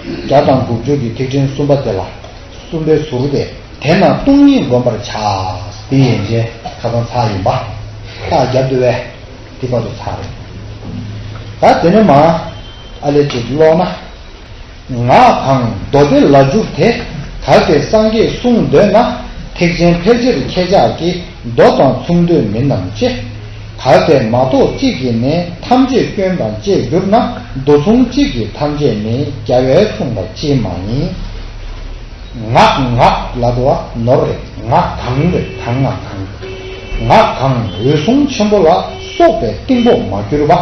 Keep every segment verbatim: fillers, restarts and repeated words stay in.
བརྒྱ་དང་དགུ་བཅུ་གི་ཐིག་ཕྲེང་གསུམ་པ་དེ་ལ། གསུམ་པའི་ཟུར་དེ་དེ་རྣམས་སྟོང་ཉིད་བསྒོམ་པར་བྱ། དེ་ཡན་ཆད་ཁ་སང་ཚར་ཡིན་པ། རྟགས་རྒྱབ་འདུག་བས། དེ་བར་དུ་ཚར་རེད། ད་དེ་ནས་མ། ཨ་ལས་ཅིག་ཀློག་ན། ངག་གང་མདོ་སྡེ་ལ་འཇུག་དེ། གལ་ཏེ་སངས་རྒྱས་གསུང་འདོད་ན། ཐེག་ཆེན་ཕལ་ཆེར་ཁྱེད་ཅག་གི། མདོ་དང་མཚུངས་འདོད་མིན་ནམ་ཅེས། གལ་ཏེ་མ་རྟོགས་གཅིག་གིས་ནི། ཐམས་ཅད་སྐྱོན་དང་བཅས་གྱུར་ན། མདོ་མཚུངས་གཅིག་གི་ཐམས་ཅད་ནི། རྒྱལ་བས་གསུངས་པ་ཅིས་མ་ཡིན། ངག་ངག་ལབ་དུས་ནོར་རེད། ངག་གང་རེད། གང་ང་གང་། ངག་གང་འོད་སྲུང་ཆེན་པོ་ལ། སོགས་པའི་གཏིང་དཔོག་མ་གྱུར་པ།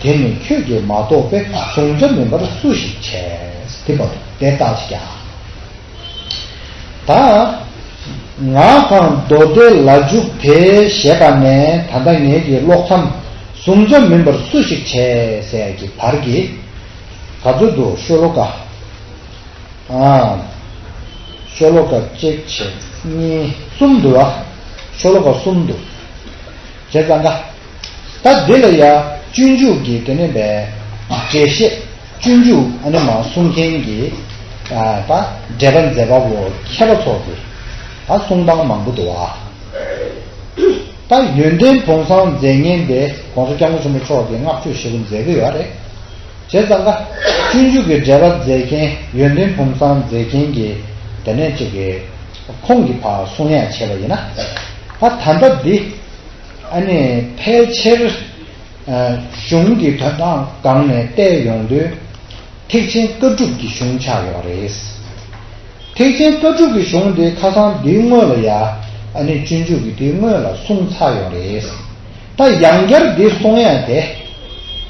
དེ་ནི་ཁྱོད་ཀྱིས་མ་རྟོགས་པས། གཟུང་བྱ་མིན་པར་སུ་ཞིག་བྱས། དེ་བར་དེ་རྟགས་ཅིག་ཀྱང་། ད། ངག་གང་མདོ་སྡེ་ལ་འཇུག་དེ་ཞེས་པ་ནས་ད་ལྟ་ངེད་ཀྱི་ཀློག་མཚམས། གཟུང་བྱ་མིན་པར་སུ་ཞིག་བྱས་ཟེར་གྱི་བར་གྱི། ག་ཚོད་འདུག་ཤོ་ལོ་ཀ་ཨ། ཤོ་ལོ་ཀ་གཅིག་བྱས་གཉིས་གསུམ་འདུག་ཨ། ཤོ་ལོ་ཀ་གསུམ་འདུག་བྱས་ཙང་ཀ་ད་འདི་ལ་ཡ་སྤྱོད་འཇུག་གི་དེ་ནས་པའི་འགྲེལ་བཤད། སྤྱོད་འཇུག་ཨ་ནི་མ་གསུང་མཁན་གྱི་ད་འགྲེལ་པ་མཛད་པ་བོ་མཁས་པ་ཚོ་གི་ད་གསུང་སྟངས་མང་པོ་འདུག་ཨ། ད་ཡོན་ཏན་བུམ་བཟང་མཛད་མཁན་དེ་༸གོང་ས་༸སྐྱབས་མགོན་ཆེན་པོ་མཆོག་གིས་བསྔགས་བརྗོད་ཞེ་པོ་མཛད་ཀྱི་ཡོད་རེད། བྱས་ཙང་ཀ་སྤྱོད་འཇུག་གི་འགྲེལ་པ་མཛད་མཁན་ཡོན་ཏན་བུམ་བཟང་མཛད་མཁན་གྱི་དེ་ནས་ཅིག་གི་ཁོང་གི་ཕར་གསུང་ཡ་བྱས་པ་ཡིན་ན། ད་ད་ལྟ་འདི་ཨ་ནི་ཕལ་ཆེར་གཞུང་གི་དོན་དག་སྒང་ནས་བལྟས་ཡོང་དུས། ཐེག་ཆེན་བཀའ་སྒྲུབ་ཀྱི་གཞུང་ཆགས་ཡོད་རེད། ཐེག་ཆེན་བཀའ་སྒྲུབ་ཀྱི་གཞུང་དེ་ཁ་སང་འདིའི་སྔོན་ལ་ཡ་ཨ་ནི་སྤྱོད་འཇུག་གི་དེའི་སྔོན་ལ་གསུངས་ཚར་ཡོད་རེད། ད་ཡང་བསྐྱར་འདི་གསུང་ཡ་དེ་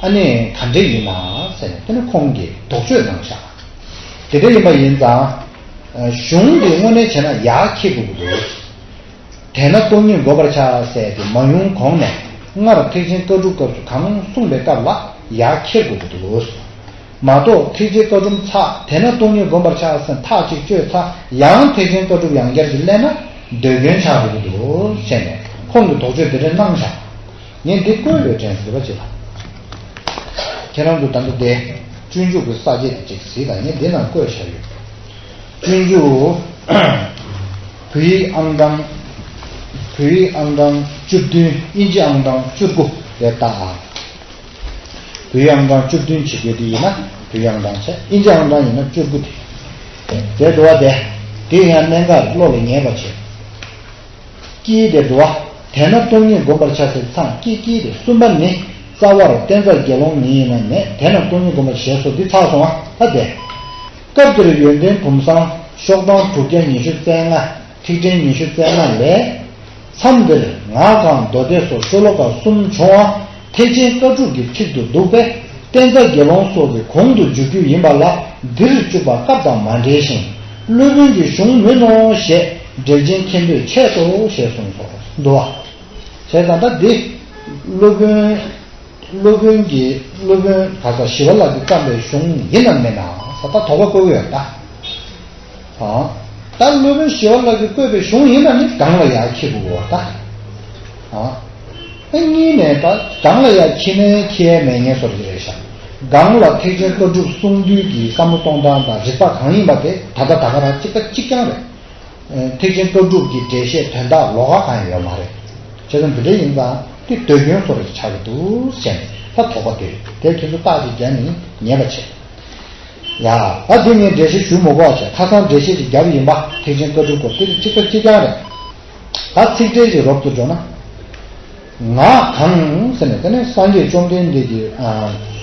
ཨ་ནི་ག་འདྲ་ཡིན་ན་ཟེར་ནས་དེ་ནི་ཁོང་གིས་དོགས་གཅོད་གནང་ཤག་དེ་འདྲ་ཡིན་པ་ཡིན་ཙང་གཞུང་དེ་དངོས་གནས་བྱས་ན་ཡར་འཁྱེར་དགོས་ཀྱི་འདུག་དེས་ན་སྟོང་ཉིད་བསྒོམ་པར་བྱ་ཟེར་ཏེ་མ་ཡོང་གོང་ནས་སྔར་ཐེག་ཆེན་བཀའ་སྒྲུབ་སྐབས་སུ་གང་གསུངས་པའི་སྐབས་ལ་ཡར་འཁྱེར་དགོས་ཀྱི་འདུག་མ་གཏོགས་ཐེག་ཆེན་བཀའ་སྒྲུབ་ཚར་དེས་ན་སྟོང་ཉིད་བསྒོམ་པར་བྱ་ཟེར་ཐག་གཅིག་གཅོད་ཚར་ཡང་ཐེག་ཆེན་བཀའ་སྒྲུབ་ཡང་བསྐྱར་ཅིག་གླེང་ན་ཟློས་སྐྱོན་ཆགས་འགྲོ་གི་འདུག་བྱས་ནས་ཁོང་གིས་དོགས་གཅོད་དེ་འདྲ་གནང་བཞག་ངས་འདི་བཀོད་ཡོད་དྲན་ཟེར་བ་ཅིག་ལ། ཁྱེད་རང་ཚོ་ད་ལྟ་དེ་སྤྱོད་འཇུག་གི་ས་བཅད་དེ་ཅིག་གཟིགས་དང་ངས་འདི་ནང་བཀོད་བཞག་ཡོད། སྤྱོད་འཇུག་བོད་ཡིག་ཨང་གྲངས། བོད་ཡིག་ཨང་གྲངས་བཅུ་བདུན། དབྱིན་ཇི་ཨང་གྲངས་བཅུ་དགུ་རེད་ད། བོད་ཡིག་ཨང་གྲངས་བཅུ་བདུན་བྱེད་དགོས་དེ་ཡིན་ན་བོད་ཡིག་ཨང་གྲངས་བྱས། དབྱིན་ཇི་ཨང་གྲངས་ཡིན་ན་བཅུ་དགུ་དེ། དེ་འགྲོ་བ་དེ། དེ་ཡང་གནད་འགག་བློ་ལ་ངེས་པ་བྱེད། ཀྱིས་དེ་འགྲོ་བ། དེས་ན་སྟོང་ཉིད་བསྒོམ་པར་བྱ་ཟེར་ཚང་ཀྱིས་ཀྱིས་དེ་གསུམ་པ་ནི། རྩ་བར་བསྟན་རྩ་དགེ་སློང་ཉིད་ཡིན་ན་མེད། དེས་ན་སྟོང་ཉིད་བསྒོམ་པར་བྱས་སོ་འདི་ཚར་སོང་ཨ་ད་དེ། སྐབས་དེར་ཡོན་ཏན་བུམ་བཟང་ཤོག་གྲངས་དྲུག་བརྒྱ་ཉི་ཤུ་རྩ་ལྔ། ཐིག་ཕྲེང་ཉི་ཤུ་རྩ་ལྔ་ལས། མཚམས་འདིར་ངག་གང་མདོ་སྡེ་སོགས་ཤོ་ལོ་ཀ་གསུམ་བྱུང་བ། ཐེག་ཆེན་བཀའ་སྒྲུབ་ཀྱི་ཚིག་ཏུ་འདུག་པས་བསྟན་རྩ་དགེ་སློང་སོགས་ཀྱི་གོང་དུ་འཇུག་རྒྱུ་ཡིན་པ་ལ་འདིར་བཅུག་པ་སྐབས་དང་མ་འབྲེལ་ཞིང་། སློབ་དཔོན་གྱི་གཞུང་མིན་ནོ་ཞེས་འགྲེལ་ཆེན་མཁྱེན་འདོད་ཆེད་དོ་ཞེས་གསུངས་སོ། འདུག་བ། བྱས་ཙང་ད་འདི་སློབ་དཔོན། སློབ་དཔོན་གྱི་སློབ་དཔོན་ག་ས་ཞི་བ་ལྷ་གིས་བརྩམས་པའི་གཞུང་ཡིན་ནམ་མིན་ན་ས་ད་དོགས་པ་བཀོད་ཀྱི་ཡོད་ད། ཨ། ད་སློབ་དཔོན་ཞི་བ་ལྷ་གིས་བཀོད་པའི་གཞུང་ཡིན་ན་ནི་སྒང་ལ་ཡར་འཁྱེར་དགོས་པ་ད། ཨ། ཨ་གཉིས་ནས་ད་སྒང་ལ་ཡར་འཁྱེར་ནས་འཁྱེར་ཡས་མེད་ངེས་སོར་གྱི་རེད་ཤག་སྒང་ལ་ཐེག་ཆེན་བཀའ་སྒྲུབ་གསུང་འདུས་ཀྱི་བསམ་བློ་གཏོང་སྟངས་དང་རིགས་པ་གང་ཡིན་པ་དེ་ད་ལྟ་ད་ག་རང་གཅིག་པ་གཅིག་རྐྱང་རེད། ཐེག་ཆེན་བཀའ་སྒྲུབ་ཀྱི་འགྲེལ་བཤད་དོན་དག་ལོགས་ཀ་གང་ཡང་ཡོད་མ་རེད། བྱས་ཙང་འདི་འདྲ་ཡིན་ཙང་དེ་ཟློས་སྐྱོན་སོར་གྱི་ཆགས་ཀྱི་འདུག་ཟེར་ནས་ད་དོགས་པ་དེ་དེ་ཁྱེད་ཚོ་རྟགས་ཅིག་བརྒྱབ་ནས་ཉན་པ་བྱེད། ཡ། ད་འདི་ངས་འགྲེལ་བཤད་ཞུ་མི་དགོས་པ་བྱས། ཁ་སང་འགྲེལ་བཤད་ཅིག་བརྒྱབ་ཡིན་པ། ཐེག་ཆེན་བཀའ་སྒྲུབ་སྐོར་དེ་གཅིག་པ་གཅིག་རྐྱང་རེད། ད་ཚིག་འགྲེལ་ཅིག་རོབ་ཏུ་འགྲོ་ན། ངག་གང་ཟེར་ནས་དེ་ནས་སངས་རྒྱས་བཅོམ་ལྡན་འདས་ཀྱིས་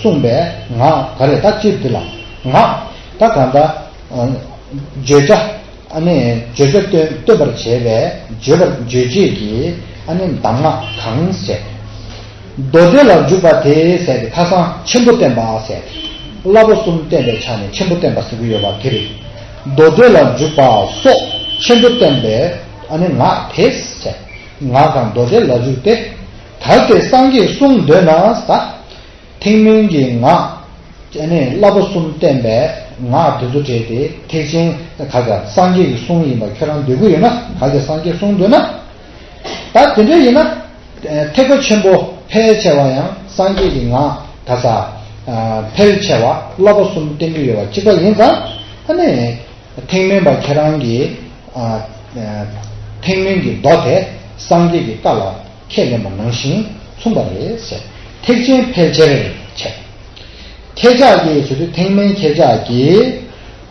གསུངས་པའི་ངག་ག་རེ་ད་སྤྱིར་འདི་ལ་ངག་ད་གང་ལྟར་བརྗོད་བྱ། ཨ་ནི་བརྗོད་བྱ་སྟོན་སྟོན་པར་བྱེད་པའི་བརྗོད་པར་བརྗོད་བྱེད་ཀྱི་ཨ་ནི་གདམས་ངག་གང་ཟེར། མདོ་སྡེ་ལ་འཇུག་པ་དེ་ཟེར་ཏེ་ཁ་སང་ཆེན་པོ་བསྟན་པ་ཟེར་ཏེ། བསླབ་པ་གསུམ་བསྟན་པའི་ཆ་ནས་ཆེན་པོ་བསྟན་པ་ཟེར་གྱི་ཡོད་པ་དེ་རེད། མདོ་སྡེ་ལ་འཇུག་པ་སོགས་ཆེན་པོ་བསྟན་པའི་ཨ་ནི་ངག་དེ་ཟེར། ངག་གང་མདོ་སྡེ་ལ་འཇུག་སྟེ། གལ་ཏེ་སངས་རྒྱས་གསུང་འདོད་ན་ཟེར། ཐེག་དམན་གྱི་ངག་ཨ་ནི་བསླབ་པ་གསུམ་བསྟན་པའི་ངག་འདི་ཚོ་བྲལ་ཏེ་ཐེག་ཆེན་ག་ས་སངས་རྒྱས་ཀྱི་གསུང་ཡིན་པ་ཁྱོད་རང་འདོད་ཀྱི་ཡོད་ན། གལ་ཏེ་སངས་རྒྱས་གསུང་འདོད་ན། ད་དེ་འདྲ་ཡིན་ན། ཐེག་པ་ཆེན་པོ་ཕལ་ཆེ་བ་ཡང་སངས་རྒྱས་ཀྱི་ངག་ག་ས་ ཕལ་ཆེ་བ་བསླབ་པ་གསུམ་བསྟན་གྱི་ཡོད་པ་གཅིག་པ་ཡིན་ཙང་། ཨ་ནི་ཐེག་དམན་པ་ཁྱེད་རང་གི་ཨ་ཐེག་དམན་གྱི་མདོ་དེ་སངས་རྒྱས་ཀྱི་བཀའ་ལ་ཁས་ལེན་པ་ནང་བཞིན་མཚུངས་པ་རེད་ཟེར། ཐེག་ཆེན་ཕལ་ཆེར་བྱས། ཁྱེད་ཅག་གིས་ཟེར་དུས་ཐེག་དམན་ཁྱེད་ཅག་གིས་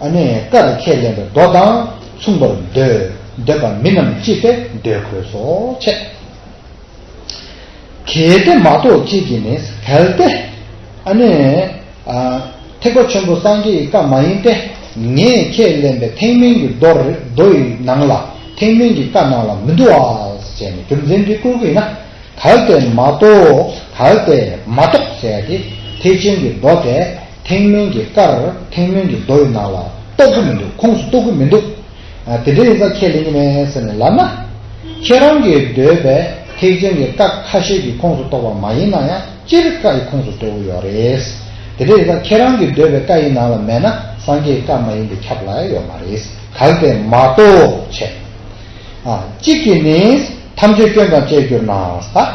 ཨ་ནི་བཀར་ཁས་ལེན་པའི་མདོ་དང་མཚུངས་པར་འདོད་འདོད་པ་མིན་ནམ་ཅི་སྟེ་འདོད་དགོས་སོ་བྱས། གལ་ཏེ་མ་གཏོགས་གཅིག་གིས་ནི་གལ་ཏེ་ཨ་ནི་ཨ་ཐེག་པ་ཆེན་པོ་སངས་རྒྱས་ཀྱི་བཀའ་མ་ཡིན་ཏེ། ངས་ཁས་ལེན་པའི་ཐེག་དམན་གྱི་མདོ་རེ་མདོ་ཡི་ནང་ལ་ཐེག་དམན་གྱི་བཀའ་ནང་ལ་མི་འདུག་ཨ་ཟེར་ནས་རྒྱུ་མཚན་འདི་བསྐུར་གྱི་ཡིན་ན། གལ་ཏེ་མ་གཏོགས་གལ་ཏེ་མ་གཏོགས་ཟེར་ཏེ་ཐེག་ཆེན་གྱི་མདོ་དེ་ཐེག་དམན་གྱི་བཀར་ཐེག་དམན་གྱི་མདོ་ཡི་ནང་ལ་གཏོགས་ཀྱི་མི་འདུག་ཁོངས་སུ་གཏོགས་ཀྱི་མི་འདུག་ཨ་དེ་འདྲ་ཡིན་ཙང་ཁས་ལེན་གྱི་མེད་ཟེར་ནས་ལབ་ན། ཁྱེད་རང་གིས་འདོད་པའི་ཐེག་ཆེན་གྱི་བཀའ་ཁ་ཤས་ཀྱི་ཁོངས་སུ་གཏོགས་པ་མ་ཡིན་ན་ཡང་སྤྱིར་བཀའ་ཡི་ཁོངས་སུ་གཏོགས་ཀྱི་ཡོད་རེད། དེ་འདྲ་ཡིན་ཙང་ཁྱེད་རང་གིས་འདོད་པའི་བཀའ་ཡི་ནང་ལ་མེད་ན་སངས་རྒྱས་བཀའ་མ་ཡིན་པས་ཁྱབ་ལ་ཡོད་མ་རེད། གལ་ཏེ་མ་གཏོགས་བྱས། ཨ་གཅིག་གིས་ནི་ཐམས་ཅད་སྐྱོན་དང་བཅས་གྱུར་ན་ཟེར།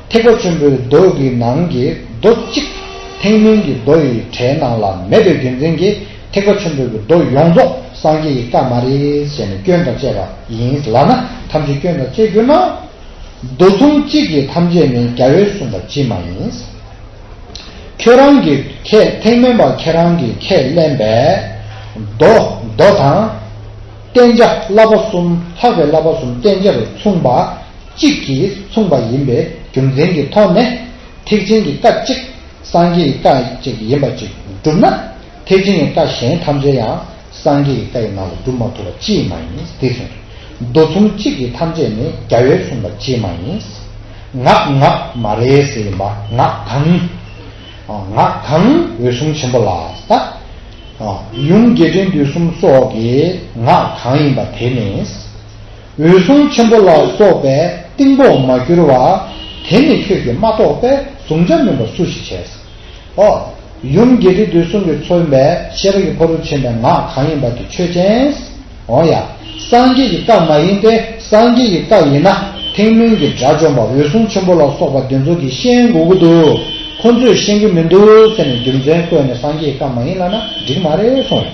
ཐེག་པ་ཆེན་པོའི་མདོ་གི་ནང་གི་མདོ་གཅིག་ཐེག་དམན་གྱི་མདོ་ཡི་གྲས་ནང་ལ་མེད་པའི་རྒྱུ་མཚན་གྱིས་ཐེག་པ་ཆེན་པོའི་མདོ་ཡོངས་རྫོགས་སངས་རྒྱས་ཀྱི་བཀའ་མ་རེད་ཟེར་ནས་སྐྱོན་དང་བཅས་པ་ཡིན་ལབ་ན། ཐམས་ཅད་སྐྱོན་དང་བཅས་གྱུར་ན། མདོ་མཚུངས་གཅིག་གིས་ཐམས་ཅད་ནི་རྒྱལ་བས་གསུངས་པ་ཅིས་མ་ཡིན། ཁྱོད་རང་གིས་ཁས་ཐེག་དམན་པ་ཁྱེད་རང་གིས་ཁས་ལེན་པའི་མདོ་མདོ་དང་། བསྟན་བྱ་བསླབ་པ་གསུམ་ལྷག་པའི་བསླབ་པ་གསུམ་བསྟན་བྱར་མཚུངས་པ་གཅིག་གིས་མཚུངས་པ་ཡིན་པའི་རྒྱུ་མཚན་གྱི་ཐོག་ནས་ཐེག་ཆེན་གྱི་བཀའ་གཅིག་སངས་རྒྱས་ཀྱི་བཀའ་གཅིག་ཡིན་པ་གཅིག་གྲུབ་ན། ཐེག་ཆེན་གྱི་བཀའ་གཞན་ཐམས་ཅད་ཡང་སངས་རྒྱས་ཀྱི་བཀའ་ཡི་ནང་ལ་གྲུབ་མ་ཐུབ་པ་ཅིས་མ་ཡིན། དེ་གསུངས། མདོ་མཚུངས་གཅིག་གིས་ཐམས་ཅད་ནི་རྒྱལ་བས་གསུངས་པ་ཅིས་མ་ཡིན། ངག་ངག་མ་རེད་ཟེར་ཡིན་པ། ངག་གང་། ངག་གང་འོད་སྲུང་ཆེན་པོ་ལ་ཟེར། ཡུམ་རྒྱས་འབྲིང་བསྡུས་གསུམ་སོགས་ཀྱི་ངག་གང་ཡིན་པ་དེ་ནི། འོད་སྲུང་ཆེན་པོ་ལ་སོགས་པའི་གཏིང་དཔོག་མ་གྱུར་པ། དེ་ནི་ཁྱོད་ཀྱིས་མ་རྟོགས་པས་གཟུང་བྱ་མིན་པར་སུ་ཞིག་བྱས། ཨོ། ཡུམ་རྒྱས་འབྲིང་བསྡུས་གསུམ་གྱིས་མཚོན་པའི་ཤེས་རབ་ཀྱི་ཕ་རོལ་ཕྱིན་པའི་ངག་གང་ཡིན་པ་དེ་ཆོས་ཅན། འོ་ཡ། སངས་རྒྱས་ཀྱི་བཀའ་མ་ཡིན་ཏེ། སངས་རྒྱས་ཀྱི་བཀའ་ཡིན་ན་ཐེག་དམན་གྱི་དགྲ་བཅོམ་པ་འོད་སྲུང་ཆེན་པོ་ལ་སོགས་པ་འདི་ཚོ་གིས་ཤེས་དགོས་ཀྱི་འདུག་ཁོ་ཚོས་ཤེས་ཀྱི་མི་འདུག་ཟེར་ནས་རྒྱུ་མཚན་བཀོད་ནས་སངས་རྒྱས་ཀྱི་བཀའ་མ་ཡིན་ལབ་ན་འགྲིག་མ་རེད་གསུངས།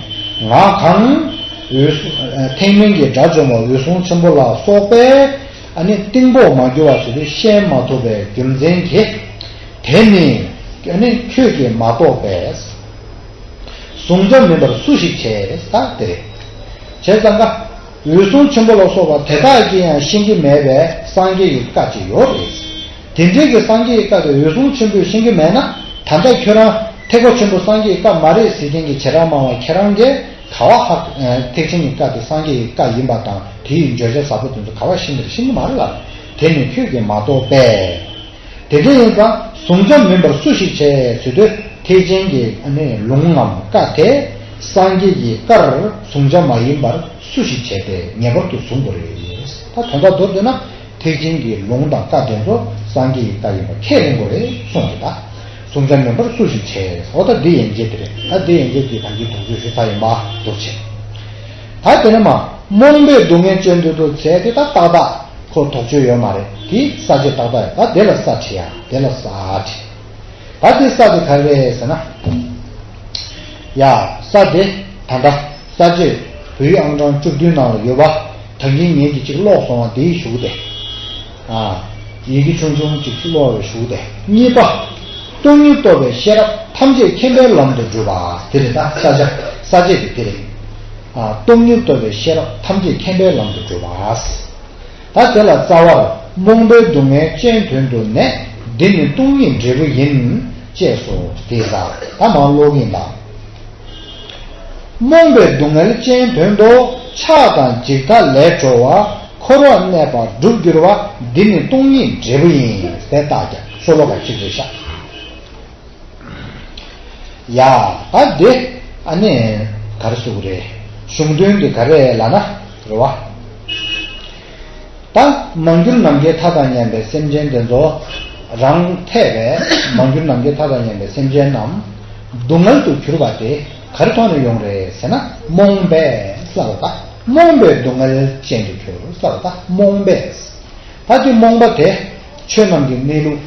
ངག་གང་། འོད་སྲུང་། ཐེག་དམན་གྱི་དགྲ་བཅོམ་པ་འོད་སྲུང་ཆེན་པོ་ལ་སོགས་པས། ཨ་ནི་གཏིང་དཔོག་མ་གྱུར་པ་ཞིག་ཏུ་ཤེས་མ་ཐུབ་པའི་རྒྱུ་མཚན་གྱིས། དེ་ནི་ཨ་ནི་ཁྱོད་ཀྱིས་མ་རྟོགས་པས། གཟུང་བྱ་མིན་པར་སུ་ཞིག་བྱས། ད་དེ་རེད། བྱས་ཙང་ཀ། འོད་སྲུང་ཆེན་པོ་ལ་སོགས་པ་དེ་དག་གིས་ཡང་ཤེས་ཀྱི་མེད་པའི་སངས་རྒྱས་ཀྱི་བཀའ་ཅིག་ཡོད་རེད། དེ་འདྲའི་གི་སངས་རྒྱས་ཀྱི་བཀའ་དེ་འོད་སྲུང་ཆེན་པོས་ཤེས་ཀྱི་མེད་ན། ད་ལྟ་ཁྱོད་རང་ཐེག་པ་ཆེན་པོ་སངས་རྒྱས་ཀྱི་བཀའ་མ་རེད་ཟེར་མཁན་གྱི་བྱེ་བྲག་སྨྲ་བ་ཁྱེད་རང་གིས། ག་བ་ཧ། ཐེག་ཆེན་གྱི་བཀའ་དེ་སངས་རྒྱས་ཀྱི་བཀའ་ཡིན་པ་དང་དེ་ཡི་བརྗོད་བྱ་ཟབ་པོ་དེ་ཚོ་ག་བ་ཤེས་ཀྱི་རེད། ཤེས་ཀྱི་མ་རེད་ལ། དེ་ནི་ཁྱོད་ཀྱིས་མ་རྟོགས་པས། དེ་འདྲ་ཡིན་ཙང་གཟུང་བྱ་མིན་པར་སུ་ཞིག་བྱས་ཟེར་དུས་ཐེག་ཆེན་གྱི་ཨ་ནི་ལུང་ངམ་བཀའ་དེ་སངས་རྒྱས་ཀྱི་བཀར་གཟུང་བྱ་མ་ཡིན་པར་སུ་ཞིག་བྱས་ཏེ་ངེས་པར་དུ་གཟུང་དགོས་རེད། ད་དོན་དག་མདོར་བསྡུས་ན། ཐེག་ཆེན་གྱི་ལུང་དང་བཀའ་དེ་ཚོ་སངས་རྒྱས་ཀྱི་བཀའ་ཡིན་པ་ཁས་ལེན་དགོས་རེད་གསུངས་རེད་ད། གཟུང་བྱ་མིན་པར་སུ་ཞིག་བྱས། འོ་ད་འདི་ཡན་ཆད་དེ་རེད། ད་འདི་ཡན་ཆད་ཀྱི་ད་གིན་དོགས་གཅོད་ཞུ་ཚར་ཡིན་པ་འདུག་བྱས། ད་དེ་ནས་མ་རྨོངས་པའི་སྡུག་བསྔལ་ཅན་དུ་འདུག་བྱས་དེ་ད་ཏག་ཏག་ཁོ་དོགས་གཅོད་ཡོད་མ་རེད། དེ་ས་བཅད་ཏག་ཏག་ཡོད། ད་དེ་ལ་ས་བྲིས་ཡ། དེ་ལ་ས་བྲིས། ད་དེ་ས་དེ་ག་རེ་རེད་ཟེར་ན། ཡ། ས་དེ་ད་ལྟ་ས་བཅད་བོད་ཡིག་ཨང་གྲངས་བཅུ་བདུན་ནང་ལ་ཡོད་པ། ད་གིན་ངེད་ཀྱིས་ཅིག་ཀློག་སོང་བ་དེའི་གཞུག་དེ། ཨ། ཡི་གེ་ཆུང་ཆུང་ཅིག་ཀློག་པའི་གཞུག་དེ། གཉིས་པ། སྟོང་ཉིད་རྟོགས་པའི་ཤེས་རབ་ཐམས་ཅད་མཁྱེན་པའི་ལམ་དུ་སྒྲུབ་པ་དེ་རེད། ད་ས་བཅད་ས་བཅད་དེ་དེ་རེད། ཨ། སྟོང་ཉིད་རྟོགས་པའི་ཤེས་རབ་ཐམས་ཅད་མཁྱེན་པའི་ལམ་དུ་སྒྲུབ་པ། ད་དེ་ལ་རྩ་བར་རྨོངས་པའི་སྡུག་བསྔལ་ཅན་དོན་དུ་ནི། འདི་ནི་སྟོང་ཉིད་འབྲས་བུ་ཡིན། ཅེས་སོ། དེ་ལ་ད་མར་ཀློག་གིན་ད། རྨོངས་པའི་སྡུག་བསྔལ་ཅན་དོན་དུ། ཆགས་དང་འཇིག་ལྟ་ལས་གྲོལ་བ། འཁོར་བར་གནས་པ་འགྲུབ་འགྱུར་བ། འདི་ནི་སྟོང་ཉིད་འབྲས་བུ་ཡིན། ཟེར་བཏགས་ཀྱང་ཤོ་ལོ་ཀ་གཅིག་རེད་ཤག་ཡ། ད་འདི་ཨ་ནི་ག་རེ་ཟེར་དགོས་རེད། གཞུང་དོན་འདི་ག་རེ་ལབ་ན་རེད་བ། ད་མང་གྱུར་ནམ་མཁའི་མཐའ་དང་མཉམ་པའི་སེམས་ཅན་དེ་ཚོ། རང་འཐད་པའི་མང་གྱུར་ནམ་མཁའི་མཐའ་དང་མཉམ་པའི་སེམས་ཅན་རྣམས་སྡུག་བསྔལ་དུ་གྱུར་པ་དེ་ག་རེ་ཐོག་ནས་ཡོང་རེད་ཟེར་ན། རྨོངས་པས་ལབ་པ་དང་། རྨོངས་པའི་སྡུག་བསྔལ་ཅན་དུ་གྱུར་ལབ་པ་དང་། རྨོངས་པས། ད་དེ་རྨོངས་པ་དེ་ཆོས་རྣམས་ཀྱི་གནས་ལུགས།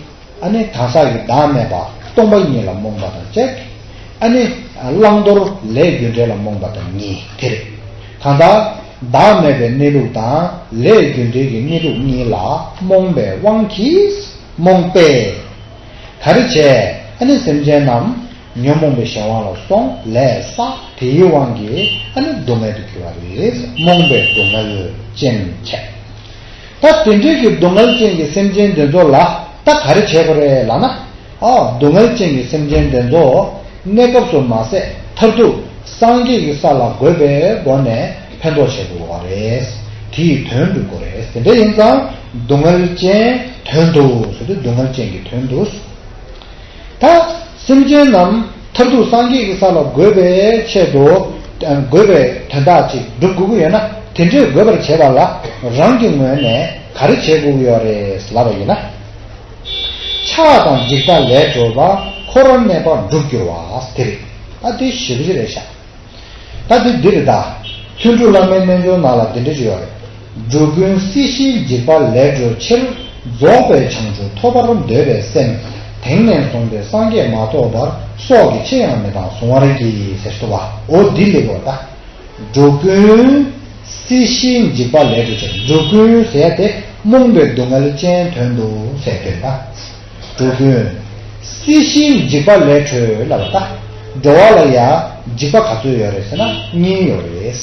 ཨ་ནི་གང་ཟག་གི་བདག་མེད་པ། སྟོང་པ་ཉིད་ལ་རྨོངས་པ་དང་གཅིག། ཨ་ནི་བླང་དོར་ལས་རྒྱུ་འབྲས་ལ་རྨོངས་པ་དང་གཉིས་དེ་རེད། གང་ལྟར་བདག་མེད་པའི་གནས་ལུགས་དང་ལས་རྒྱུ་འབྲས་ཀྱི་གནས་ལུགས་གཉིས་ལ་རྨོངས་པའི་དབང་གིས་རྨོངས་པས། ག་རེ་བྱས། ཨ་ནི་སེམས་ཅན་རྣམས་ཉོན་མོངས་པའི་གཞན་དབང་ལ་སོང་ལས་བསགས། དེའི་དབང་གིས་ཨ་ནི་སྡུག་བསྔལ་དུ་གྱུར་པ་རེད། རྨོངས་པའི་སྡུག་བསྔལ་ཅན་བྱས། ད་དེ་འདྲའི་གི་སྡུག་བསྔལ་ཅན་གྱི་སེམས་ཅན་འདི་ཚོ་ལ་ད་ག་རེ་བྱེད་དགོས་རེད་ལབ་ན། ཨ། སྡུག་བསྔལ་ཅན་གྱི་སེམས་ཅན་འདི་ཚོ་གནས་སྐབས་སུ་མ་ཟད་མཐར་ཐུག་སངས་རྒྱས་ཀྱི་ས་ལ་འགོད་པའི་སྒོ་ནས་ཕན་ཐོགས་བྱེད་དགོས་པ་རེད། དེ་ཡི་དོན་སྒྲུབ་དགོས་རེད། དེ་འདྲ་ཡིན་ཙང་སྡུག་བསྔལ་ཅན་དོན་དུ་ཟེར་དུས་སྡུག་བསྔལ་ཅན་གྱི་དོན་དུ། ད་སེམས་ཅན་རྣམས་མཐར་ཐུག་སངས་རྒྱས་ཀྱི་ས་ལ་འགོད་པའི་ཆེད་དུ། འགོད་པའི་དོན་དག་ཅིག་སྒྲུབ་དགོས་ཀྱི་ཡོད་ན་དེ་འདྲའི་འགོད་པར་བྱེད་པ་ལ་རང་གི་ངོས་ནས་ག་རེ་བྱེད་དགོས་ཀྱི་ཡོད་རེད་ལབ་པ་ཡིན་ན། ཆགས་དང་འཇིག་ལྟ་ལས་གྲོལ་བ། འཁོར་བར་གནས་པ་འགྲུབ་འགྱུར་བ་དེ་རེད། ཨ། དེ་ཞེ་པོ་ཅིག་རེད་ཤག་ད་དེ་འདི་རེད་ད། ལྷུན་གྲུབ་བླ་མའི་རྣལ་འབྱོར་ནང་ལ་འདི་འདྲ་ཅིག་ཡོད་རེད། འགྲོ་ཀུན་སྲིད་ཞིའི་འཇིགས་པ་ལས་གྲོལ་ཕྱིར། རྫོགས་པའི་བྱང་ཆུབ་ཐོབ་པར་འདོད་པའི་སེམས། དེང་ནས་བཟུང་སྟེ་སངས་རྒྱས་མ་ཐོབ་བར། སྲོག་གི་ཕྱིར་ཡང་མི་གཏང་གཟུང་བར་བགྱི། ཟེར་ཏོ་བ། འོ་འདི་ལེགས་པར་ལྟ། འགྲོ་ཀུན་སྲིད་ཞིའི་འཇིགས་པ་ལས་གྲོལ་ཕྱིར། འགྲོ་ཀུན་ཟེར་ཡ་དེ་རྨོངས་པའི་སྡུག་བསྔལ་ཅན་དོན་དུ་ཟེར་དོན་ད། འགྲོ་ཀུན་སྲིད་ཞིའི་འཇིགས་པ་ལས་གྲོལ་ལབ་པ་ད། འགྲོ་བ་ལ་ཡ་འཇིགས་པ་ག་ཚོད་ཡོད་རེད་ཟེར་ན་གཉིས་ཡོད་རེད།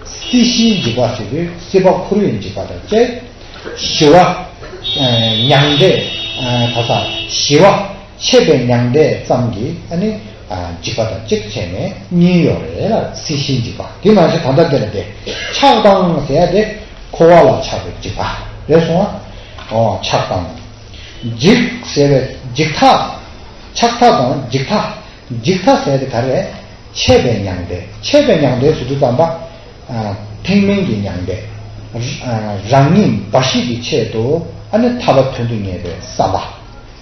སྲིད་ཞིའི་འཇིགས་པ་ཟེར་དུས་སྲིད་པ་འཁོར་བའི་འཇིགས་པ་དང་བཅས། ཞི་བ། ཨ། མྱང་འདས། ཨ། ག་ས་ཞི་བ། ཆད་པའི་མྱང་འདས་ཙམ་གྱི་ཨ་ནི་ཨ་འཇིགས་པ་དང་གཅིག་བྱས་ནས་གཉིས་ཡོད་རེད་ལ། སྲིད་ཞིའི་འཇིགས་པ་དེ་ནང་བཞིན་ད་ལྟ་དེ་ལ་དེ་ཆགས་སྡང་ཟེར་ཡ་དེ་འཁོར་བ་ལ་ཆགས་པའི་འཇིགས་པ་རེད་སོང་ཨ། འོ་ཆགས་སྡང་། འཇིགས་ཟེར་བའི་འཇིགས་ཐག་ཆགས་ཐག་དང་འཇིགས་ཐག་འཇིགས་ཐག་ཟེར་ཡ་དེ་ག་རེ། ཆད་པའི་མྱང་འདས། ཆད་པའི་མྱང་འདས་ཟེར་དུས་ཙམ་པ། ཨ། ཐེག་དམན་གྱི་མྱང་འདས། ཨ། རང་ཉིད་འབའ་ཞིག་གི་ཆེད་དུ་ཨ་ནི་ཐར་པ་དོན་དུ་གཉེར་བའི་བསམ་པ།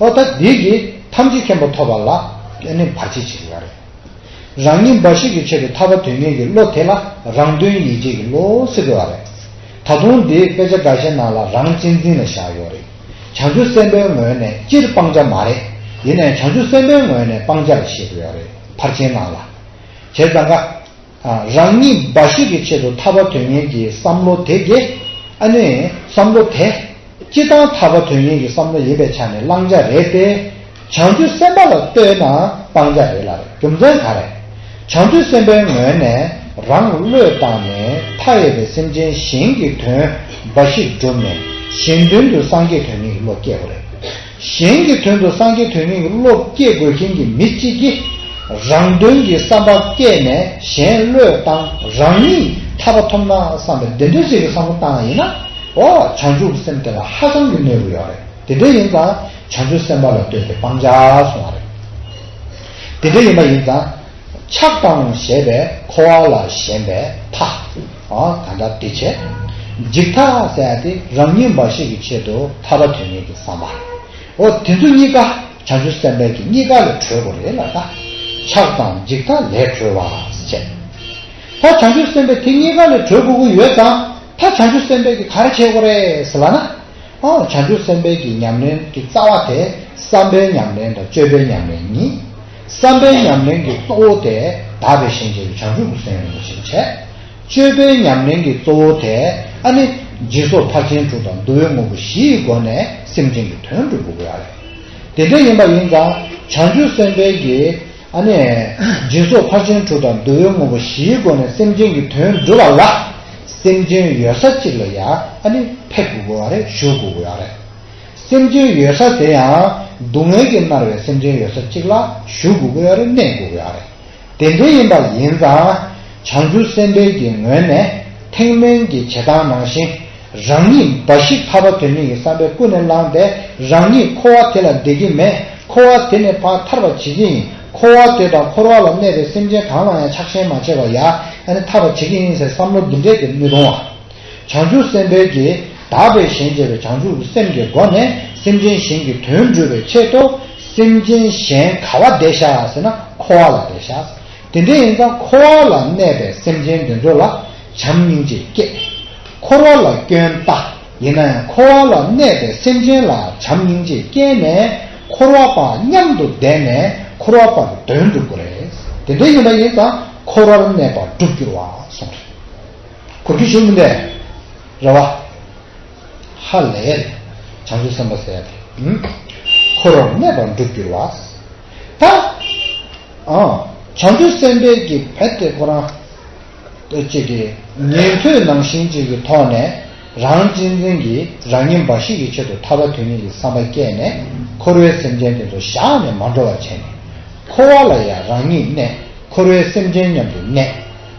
འོ་ད་འདི་གིས་ཐམས་ཅད་མཁྱེན་པ་ཐོབ་པ་ལ་ཨ་ནི་བར་ཆད་བྱེད་ཀྱི་ཡོད་རེད། རང་ཉིད་འབའ་ཞིག་གི་ཆེད་དུ་ཐར་པ་དོན་གཉེར་གྱི་བློ་དེ་ལ་རང་དོན་ཡིད་བྱེད་ཀྱི་བློ་ཟེར་དགོས་པ་རེད། ད་དུང་འདི་དཔེ་ཆ་འགའ་ཤས་ནང་ལ་རང་གཅེས་འཛིན་ལ་བཞག་ཡོད་རེད། བྱང་ཆུབ་སེམས་དཔའི་ངོས་ནས་སྤྱིར་སྤང་བྱ་མ་རེད། ཡིན་ནའང་བྱང་ཆུབ་སེམས་དཔའི་ངོས་ནས་སྤང་བྱ་ལ་བཤད་དགོས་ཡོད་རེད། ཕར་ཕྱིན་ནང་ལ། བྱས་ཙང་ཀ་ཨ། རང་ཉིད་འབའ་ཞིག་གི་ཆེད་དུ་ཐར་པ་དོན་གཉེར་གྱི་བསམ་བློ་དེ་གིས། ཨ་ནི་བསམ་བློ་དེ་སྤྱིར་བཏང་ཐར་པ་དོན་གཉེར་གྱི་བསམ་བློ་ཡིན་པའི་ཆ་ནས་བླང་བྱ་རེད་དེ། བྱང་ཆུབ་སེམས་དཔའ་ལ་ལྟོས་ན་སྤང་བྱ་རེད་ལ། རྒྱུ་མཚན་ག་རེ། བྱང་ཆུབ་སེམས་དཔའི་ངོས་ནས་རང་བློས་བཏང་ནས་མཐའ་ཡས་པའི་སེམས་ཅན་གཞན་གྱི་དོན་འབའ་ཞིག་བསྒྲུབས་ནས་གཞན་དོན་དུ་སངས་རྒྱས་དོན་གཉེར་གྱི་བློ་སྐྱེ་དགོས་རེད། གཞན་གྱི་དོན་དུ་སངས་རྒྱས་དོན་གཉེར་གྱི་བློ་སྐྱེ་དགོས་མཁན་གྱི་མི་གཅིག་གིས་རང་དོན་གྱི་བསམ་པ་བསྐྱེད་ནས་གཞན་བློས་བཏང་། རང་ཉིད་ཐར་པ་ཐོབ་ན་བསམ་པའི་འདི་འདྲ་ཞིག་གི་བསམ་བློ་བཏང་ཡིན་ན། འོ་བྱང་ཆུབ་སེམས་དེ་ལ་ཧ་ཅང་གི་གནོད་ཀྱི་ཡོད་རེད། དེ་འདྲ་ཡིན་ཙང་བྱང་ཆུབ་སེམས་དཔའ་ལ་ལྟོས་ཏེ་སྤང་བྱ་གསུངས་པ་རེད། དེ་འདྲ་ཡིན་པ་ཡིན་ཙང་། ཆགས་དང་ཞེས་པས་འཁོར་བ་ལ་ཞེན་པའི་མཐའ། ཨ། ག་འདྲ་དེ་བྱས། འཇིགས་མཐའ་ཟེར་ཡ་དེ་རང་ཉིད་འབའ་ཞིག་གི་ཆེད་དུ་ཐར་པ་དོན་གཉེར་གྱི་བསམ་པ། འོ་དེ་ཚོ་གཉིས་ཀ་བྱང་ཆུབ་སེམས་དཔའི་གི་གཉིས་ཀ་ལས་གྲོལ་དགོས་རེད་ལ་ད། ཆགས་དང་འཇིགས་མཐའ་ལས་གྲོལ་བ་ཟེར་བྱས། ད་བྱང་ཆུབ་སེམས་དཔའི་དེ་གཉིས་ཀ་ལས་གྲོལ་དགོས་ཀྱི་ཡོད་ཙང་ད་བྱང་ཆུབ་སེམས་དཔའི་གི་ག་རེ་བྱེད་དགོས་རེད་ཟེར་ལབ་ན། ཨ། བྱང་ཆུབ་སེམས་དཔའི་གི་ཉམས་ལེན་གྱི་རྩ་བ་དེ་བསམ་པའི་ཉམས་ལེན་དང་སྤྱོད་པའི་ཉམས་ལེན་གཉིས། བསམ་པའི་ཉམས་ལེན་གྱི་གཙོ་བོ་དེ་དག་པའི་ཞིང་གཅེས་པའི་བྱང་ཆུབ་ཀྱི་སེམས་རིན་པོ་ཆེ་བྱས། སྤྱོད་པའི་ཉམས་ལེན་གྱི་གཙོ་བོ་དེ་ཨ་ནི་སྦྱིན་སོགས་ཕར་ཕྱིན་དྲུག་དང་བསྡུ་བའི་དངོས་པོ་བཞིའི་སྒོ་ནས་སེམས་ཅན་གྱི་དོན་སྒྲུབ་དགོས་ཀྱི་ཡོད་རེད། དེ་འདྲ་ཡིན་པ་ཡིན་ཙང་བྱང་ཆུབ་སེམས་དཔའི་གི་ཨ་ནི། སྦྱིན་སོགས་ཕར་ཕྱིན་དྲུག་དང་བསྡུ་བའི་དངོས་པོ་བཞིའི་སྒོ་ནས་སེམས་ཅན་གྱི་དོན་སྒྲུབ་པ་ལ། སེམས་ཅན་ཡོད་ས་གཅིག་ལ་ཡ་ཨ་ནི་ཕེབས་དགོས་པ་རེད། བཞུགས་དགོས་པ་རེད། སེམས་ཅན་ཡོད་ས་དེ་ཡང་སྡུག་བསྔལ་གྱིས་མནར་བའི་སེམས་ཅན་ཡོད་ས་གཅིག་ལ་བཞུགས་དགོས་པ་རེད། གནས་དགོས་པ་རེད། དེ་འདྲ་ཡིན་པ་ཡིན་ཙང་། བྱང་ཆུབ་སེམས་དཔའི་གི་ངོས་ནས་ཐེག་དམན་གྱི་བྱེད་སྟངས་ནང་བཞིན། རང་ཉིད་འབའ་ཞིག་ཐར་པ་དོན་གཉེར་གྱི་བསམ་པས་ཀུན་ནས་བསླངས་ཏེ་རང་ཉིད་འཁོར་བ་དེ་ལ་བདེ་གི་མེད། འཁོར་བ་དེ་ནས་ཕར་ཐར་བ་བྱེད་ཀྱི་ཡིན། འཁོར་བ་དེ་དང་འཁོར་བ་ལ་གནས་པའི་སེམས་ཅན་གང་ལ་ཡང་ཆགས་ཞེན་མ་བྱས་པར་ཡ་ཨ་ནི་ཐར་བ་བྱེད་ཀྱི་ཡིན་ཟེར་བསམ་བློ་འདི་འདྲས་དེ་མི་གཏོང་བ། བྱང་ཆུབ་སེམས་དཔའི་གི་དག་པའི་ཞིང་གཅེས་པའི་བྱང་ཆུབ་ཀྱི་སེམས་ཀྱི་སྒོ་ནས་སེམས་ཅན་གཞན་གྱི་དོན་སྒྲུབ་པའི་ཆེད་དུ་སེམས་ཅན་གཞན་ག་བ་བསྡད་ཤག་ཟེར་ན་འཁོར་བ་ལ་བསྡད་ཤག་དེ་འདྲ་ཡིན་ཙང་འཁོར་བ་ལ་གནས་པའི་སེམས་ཅན་འདི་ཚོ་ལ་བྱམས་སྙིང་རྗེ་སྐྱེ། འཁོར་བ་ལ་སྐྱོན་ལྟ། ཡིན་ན་ཡང་འཁོར་བ་ལ་གནས་པའི་སེམས་ཅན་ལ་བྱམས་སྙིང་རྗེ་སྐྱེས་ནས་ འཁོར་བ་པ་མཉམ་དུ་བསྡད་ནས་འཁོར་བ་པ་གི་དོན་སྒྲུབ་དགོས་རེད། དེ་འདྲ་ཡིན་པ་ཡིན་ཙང་འཁོར་བར་གནས་པ་འགྲུབ་འགྱུར་བ་གསུངས་རེད། གོ་རྒྱུ་ཞུ་མི་འདས་རེད་བ། ཧ་ལས། བྱང་ཆུབ་སེམས་དཔའ་ཟེར་ཡ་དེ། ཨུམ། འཁོར་བར་གནས་པ་འགྲུབ་འགྱུར་བ། ད། ཨང་། བྱང་ཆུབ་སེམས་དཔའི་གི་བེད་དེ་ཁོ་རང་། ཅིག་གི་ཉན་ཐོས་ནང་བཞིན་ཅིག་གི་ཐོག་ནས་རང་གཅེས་འཛིན་གྱིས་རང་ཉིད་འབའ་ཞིག་གི་ཆེད་དུ་ཐར་པ་དོན་གཉེར་གྱི་བསམ་པ་སྐྱེས་ནས་འཁོར་བའི་སེམས་ཅན་དེ་ཚོ་བཞག་ནས་མ་འགྲོ་བ་བྱས་ནས་འཁོར་བ་ལ་ཡང་རང་ཉིད་གནས། འཁོར་བའི་སེམས་ཅན་མཉམ་དུ་གནས།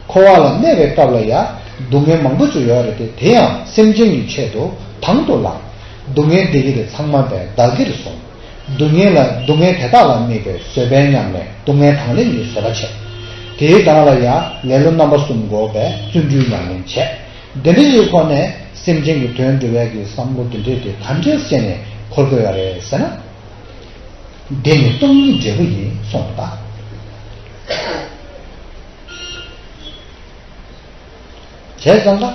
འཁོར་བ་ལ་གནས་པའི་སྐབས་ལ་ཡང་སྡུག་བསྔལ་མང་པོ་ཅིག་ཡོད་རེད་དེ། དེ་ཡང་སེམས་ཅན་གྱི་ཆེད་དུ་དང་དུ་བླངས། སྡུག་བསྔལ་འདི་གི་དེ་ཚང་མ་བདག་གིར་བཟུང་། སྡུག་བསྔལ་ལ་སྡུག་བསྔལ་དེ་དག་ལ་དམིགས་པའི་བཟོད་པའི་ཉམས་ལེན། སྡུག་བསྔལ་དང་ལེན་གྱི་བཟོད་པ་བྱས། དེའི་སྒང་ལ་ཡང་ལེ་ལོ་རྣམ་པ་གསུམ་འགོག་པའི་བརྩོན་འགྲུས་ཉམས་ལེན་བྱས། འདི་འདྲ་ཡི་ཐོག་ནས་སེམས་ཅན་གྱི་དོན་སྒྲུབ་པའི་གི་བསམ་བློ་འདི་འདྲས་དེ་ག་འདྲས་བྱས་ནས་འཁོར་དགོས་ཡ་རེད་ཟེར་ན། འདི་ནི་སྟོང་ཉིད་འབྲས་བུ་ཡིན་གསུངས་པ་དང་། བྱས་ཙང་ཀ།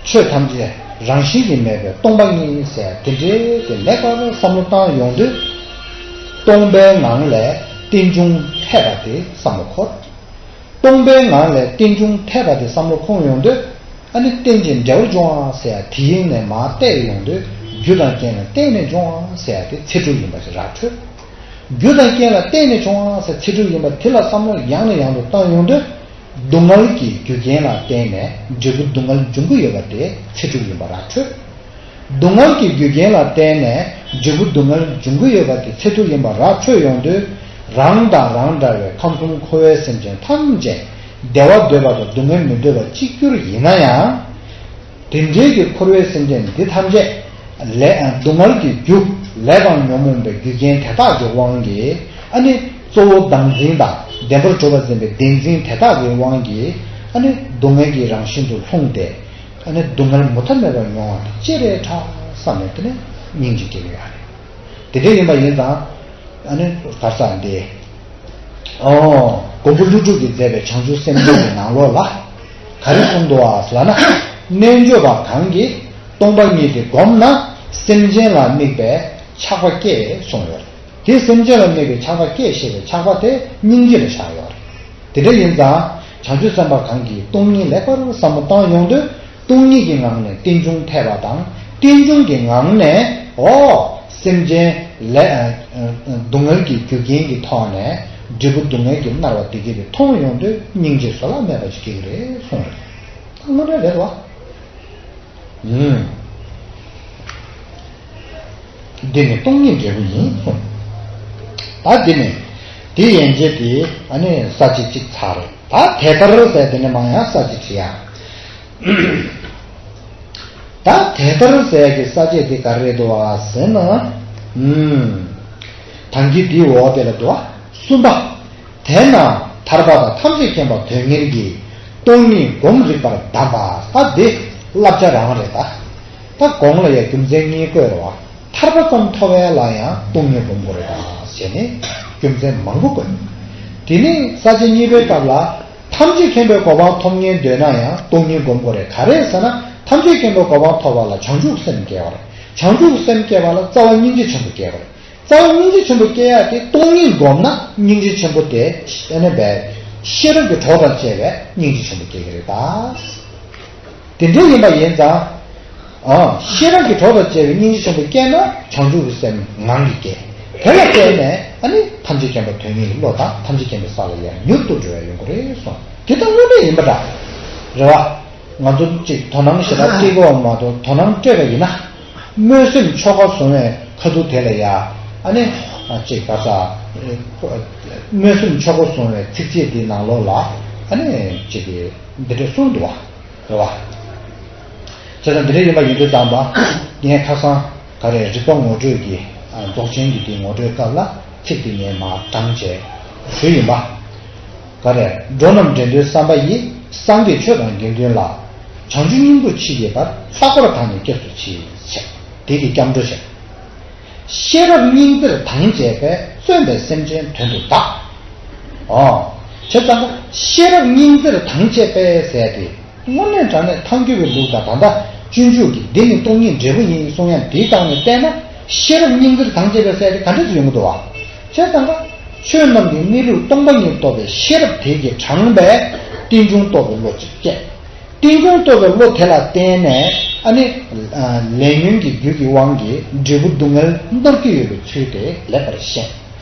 ཆོས་ཐམས་ཅད་རང་བཞིན་གྱིས་མེད་པའི་སྟོང་པ་ཉིད་ཟེར་དེ་འདྲའི་དེ་ལེགས་པར་བསམ་བློ་བཏང་ཡོང་དུས། སྟོང་པའི་ངང་ལས་རྟེན་འབྱུང་འཐད་པ་དེ་བསམ་བློ་འཁོར། སྟོང་པའི་ངང་ལས་རྟེན་འབྱུང་འཐད་པ་དེ་བསམ་བློ་འཁོར་ཡོང་དུས། ཨ་ནི་རྟེན་ཅིང་འབྲེལ་བར་འབྱུང་བ་ཟེར་ཡ་དེ་ཡིན་ནས་མར་བལྟས་ཡོང་དུས། རྒྱུ་དང་རྐྱེན་ལ་བརྟེན་ནས་འབྱུང་བ་ཟེར་ཡ་དེ་ཚེ་སྒྲུབ་ཡིན་པ་ཞིག་ར་འཕྲོད། རྒྱུ་དང་རྐྱེན་ལ་བརྟེན་ནས་བྱུང་བ་ཟེར་ཚེ་སྒྲུབ་ཡིན་པ་དེ་ལ་བསམ་བློ་ཡང་ནས་ཡང་དུ་བཏང་ཡོང་དུས། སྡུག་བསྔལ་གྱི་རྒྱུ་རྐྱེན་ལ་བརྟེན་ནས་འབྲས་བུ་སྡུག་བསྔལ་འབྱུང་གི་ཡོད་པ་དེ་ཚེ་སྒྲུབ་ཡིན་པ་ར་འཕྲོད། སྡུག་བསྔལ་གྱི་རྒྱུ་རྐྱེན་ལ་བརྟེན་ནས་འབྲས་བུ་སྡུག་བསྔལ་འབྱུང་གི་ཡོད་པ་དེ་ཚེ་སྒྲུབ་ཡིན་པ་ར་འཕྲོད་ཡོང་དུས། རང་དང་རང་འདྲ་བའི་ཁམས་གསུམ་འཁོར་བའི་སེམས་ཅན་ཐམས་ཅད་བདེ་བ་འདོད་པ་དང་སྡུག་བསྔལ་མི་འདོད་པ་གཅིག་གྱུར་ཡིན་ན་ཡང་། དེ་འདྲའི་གི་འཁོར་བའི་སེམས་ཅན་འདི་ཐམས་ཅད་ལས་སྡུག་བསྔལ་གྱི་རྒྱུ་ལས་དང་ཉོན་མོངས་པའི་རྒྱུ་རྐྱེན་དེ་དག་གི་དབང་གིས། ཨ་ནི་གཙོ་བོ་བདག་འཛིན་དང་བདེན་པར་གྲུབ་པར་འཛིན་པའི་བདེན་འཛིན་དེ་དག་གི་དབང་གིས། ཨ་ནི་སྡུག་བསྔལ་གྱི་རང་བཞིན་དུ་ལྷུང་སྟེ། ཨ་ནི་སྡུག་བསྔལ་མུ་མཐའ་མེད་པར་མྱོང་བ་དེ་ཅི་རེད་དྲག་བསམ་ནས་དེ་ནས་སྙིང་རྗེ་སྐྱེ་གི་ཡོད་རེད། དེ་འདྲ་ཡིན་པ་ཡིན་ཙང་། ཨ་ནི་གར་ས་འདི། ཨོ། མགོན་པོ་ཀླུ་སྒྲུབ་ཀྱིས་མཛད་པའི་བྱང་ཆུབ་སེམས་འདུལ་གྱི་ནང་ལོགས་ལ། ག་རེ་གསུངས་འདུག་ཨ་ལབ་ན། རྣལ་འབྱོར་པ་གང་གིས་སྟོང་པ་ཉིད་དེ་བསྒོམས་ན་སེམས་ཅན་ལ་དམིགས་པའི་ཆགས་པ་སྐྱེ་གསུངས་ཡོད་རེད། དེ་སེམས་ཅན་ལ་དམིགས་པའི་ཆགས་པ་སྐྱེ་ཞེས་པའི་ཆགས་པ་དེ་སྙིང་རྗེ་ལ་བཞག་ཡོད་རེད། དེ་འདྲ་ཡིན་ཙང་། བྱང་ཆུབ་སེམས་དཔའ་གང་གིས་སྟོང་ཉིད་ལེགས་པར་བསམ་བློ་བཏང་ཡོང་དུས། སྟོང་ཉིད་ཀྱི་ངང་ནས་རྟེན་འབྱུང་འཐད་པ་དང་། རྟེན་འབྱུང་གི་ངང་ནས། འོ། སེམས་ཅན་ལས། སྡུག་བསྔལ་གྱི་རྒྱུ་རྐྱེན་གྱི་ཐོག་ནས་འབྲས་བུ་སྡུག་བསྔལ་གྱིས་མནར་བ་དེ་གྱིས་དེ་མཐོང་ཡོང་དུས་སྙིང་རྗེ་བཟོད་གླགས་མེད་པ་ཞིག་སྐྱེ་གི་རེད་གསུངས་རེད། དངོས་གནས་རེད་བ། ཨུམ། འདི་ནི་སྟོང་ཉིད་འབྲས་བུ་ཡིན། ད་འདི་ནི། འདི་ཡན་ཆད་དེ་ཨ་ནི་ས་བཅད་གཅིག་ཚར་རེད། ད་དེ་ལྟར་ཟེར་དེ་ནི་མང་ཡང་ས་བཅད་བྲི་ཡ། ད་དེ་ལྟར་ཟེར་གྱི་ས་བཅད་དེ་ག་རེ་འདུག་བ་ཟེར་ན། ཨུམ། དང་གི་འདིའི་འོག་དེ་ལ་འདུག་བ། གསུམ་པ། དེས་ན་ཐར་པ་དང་ཐམས་ཅད་མཁྱེན་པ་དོན་གཉེར་གྱིས་སྟོང་ཉིད་སྒོམ་རིགས་པར་གདམས་པ། ད་འདི་བསླབ་བྱ་རང་རེད་ད། ད་གོང་ལ་ཡང་རྒྱུ་མཚན་གཉིས་བཀོད་རེད་བ། ཐར་པ་ཙམ་ཐོབ་པ་ལ་ཡང་སྟོང་ཉིད་སྒོམ་དགོས་རེད་ད་ཟེར་ནས་རྒྱུ་མཚན་མང་པོ་བཀོད། དེ་ནས་ས་བཅད་གཉིས་པའི་སྐབས་ལ། ཐམས་ཅད་མཁྱེན་པའི་གོ་འཕང་ཐོབ་སྙིང་འདོད་ན་ཡང་སྟོང་ཉིད་སྒོམ་དགོས་རེད། ག་རེ་ཟེར་ན་ཐམས་ཅད་མཁྱེན་པའི་གོ་འཕང་ཐོབ་པ་ལ་བྱང་ཆུབ་སེམས་སྐྱེ་བ་རེད། བྱང་ཆུབ་སེམས་སྐྱེ་བ་ལ་རྩ་བ་སྙིང་རྗེ་ཆེན་པོ་སྐྱེ་བ་རེད། རྩ་བ་སྙིང་རྗེ་ཆེན་པོ་སྐྱེ་ཡག་དེ་སྟོང་ཉིད་བསྒོམས་ན་སྙིང་རྗེ་ཆེན་པོ་དེ་ཨ་ནི་བས་ཤེས་རབ་ཀྱི་གྲོགས་དང་བཅས་པའི་སྙིང་རྗེ་ཆེན་པོ་སྐྱེ་གི་རེད་ད། དེ་འདྲ་ཡིན་པ་ཡིན་ཙང་། ཨ། ཤེས་རབ་ཀྱི་གྲོགས་དང་བཅས་པའི་སྙིང་རྗེ་ཆེན་པོ་སྐྱེས་ན་བྱང་ཆུབ་ཀྱི་སེམས་ངང་གིས་སྐྱེ། དེ་ལ་བརྟེན་ནས་ཨ་ནི་ཐམས་ཅད་མཁྱེན་པ་དོན་གཉེར་གྱི་བློ་དང་ཐམས་ཅད་མཁྱེན་པའི་ས་ལ་ཡར་མྱུར་དུ་འགྲོ་བ་ཡོང་གི་རེད་གསུངས། དེ་ལྟ་དངོས་གནས་ཡིན་པ་འདྲ། རེད་བ། ང་ཚོ་གཅིག་དོ་སྣང་ཞེ་དྲག་སྤྲད་དགོས་མ་གཏོགས་དོ་སྣང་སྤྲད་པ་ཡིན་ན། སྨོན་སེམས་ཆོ་ག་བཟུང་བའི་ཁ་ཐུག་དེ་ལ་ཡ། ཨ་ནི། ཅིག་ག་ས། སྨོན་སེམས་ཆོ་ག་བཟུང་བའི་ཚིགས་བཅད་འདིའི་ནང་ལོགས་ལ། ཨ་ནི། ཅིག་གིས་འདི་འདྲ་གསུངས་འདུག་བ། རེད་བ། བྱས་ཙང་འདི་འདྲ་ཡིན་པ་ཡིན་དུས་ཙམ་པ། ངས་ཁ་སང་ག་རེ་རིག་པ་ངོ་སྤྲོད་ཀྱི། རྫོགས་ཆེན་གྱི་འདིའི་ངོ་སྤྲོད་སྐབས་ལ་ཚིག་འདི་ངས་མར་བགྲངས་བྱས་ཞུས་ཡིན་པ། ག་རེ། འགྲོ་རྣམས་འདྲེན་དོན་བསམ་པ་ཡིས། སངས་རྒྱས་ཆོས་དང་དགེ་འདུན་ལ། བྱང་ཆུབ་སྙིང་པོར་མཆིས་པའི་བར། ལྷག་པར་བདག་ནི་སྐྱབས་སུ་མཆི། ཞེས་དེ་གི་སྐྱབས་འགྲོ་བྱས། ཤེས་རབ་སྙིང་བརྩེར་དྭངས་བཅས་པས། བརྩོན་པས་སེམས་ཅན་དོན་དུ་བདག། ཨོ། བྱས་ཙང་ཤེས་རབ་སྙིང་བརྩེར་དྭངས་བཅས་པས་ཟེར་ཏེ། དངོས་གནས་དྲང་གནས་ཐལ་འགྱུར་བའི་ལུགས་དང་ད་ལྟ་སྤྱོད་འཇུག་གི་འདི་ནི་སྟོང་ཉིད་འབྲས་བུ་ཡིན་གསུང་ཡ་འདིའི་སྟེང་ནས་བལྟས་ན། ཤེས་རབ་སྙིང་བརྩེར་དྭངས་བྱས་པའི་སྲས་དེ་ག་འདྲ་ཞིག་ཡོང་གི་འདུག་བ། བྱས་ཙང་ཀ་ཆོས་རྣམས་ཀྱི་གནས་ལུགས་སྟོང་པ་ཉིད་རྟོགས་པའི་ཤེས་རབ་དེ་གིས་དྲངས་པའི་རྟེན་འབྱུང་རྟོགས་པའི་བློ་ཅིག་སྐྱེས། རྟེན་འབྱུང་རྟོགས་པའི་བློ་དེ་ལ་བརྟེན་ནས་ཨ་ནི་ལས་ཉོན་གྱི་རྒྱུ་གི་དབང་གིས་འབྲས་བུ་སྡུག་བསྔལ་འདོར་གྱི་ཡོད་པའི་ཚུལ་དེ་ལེགས་པར་ཤེས།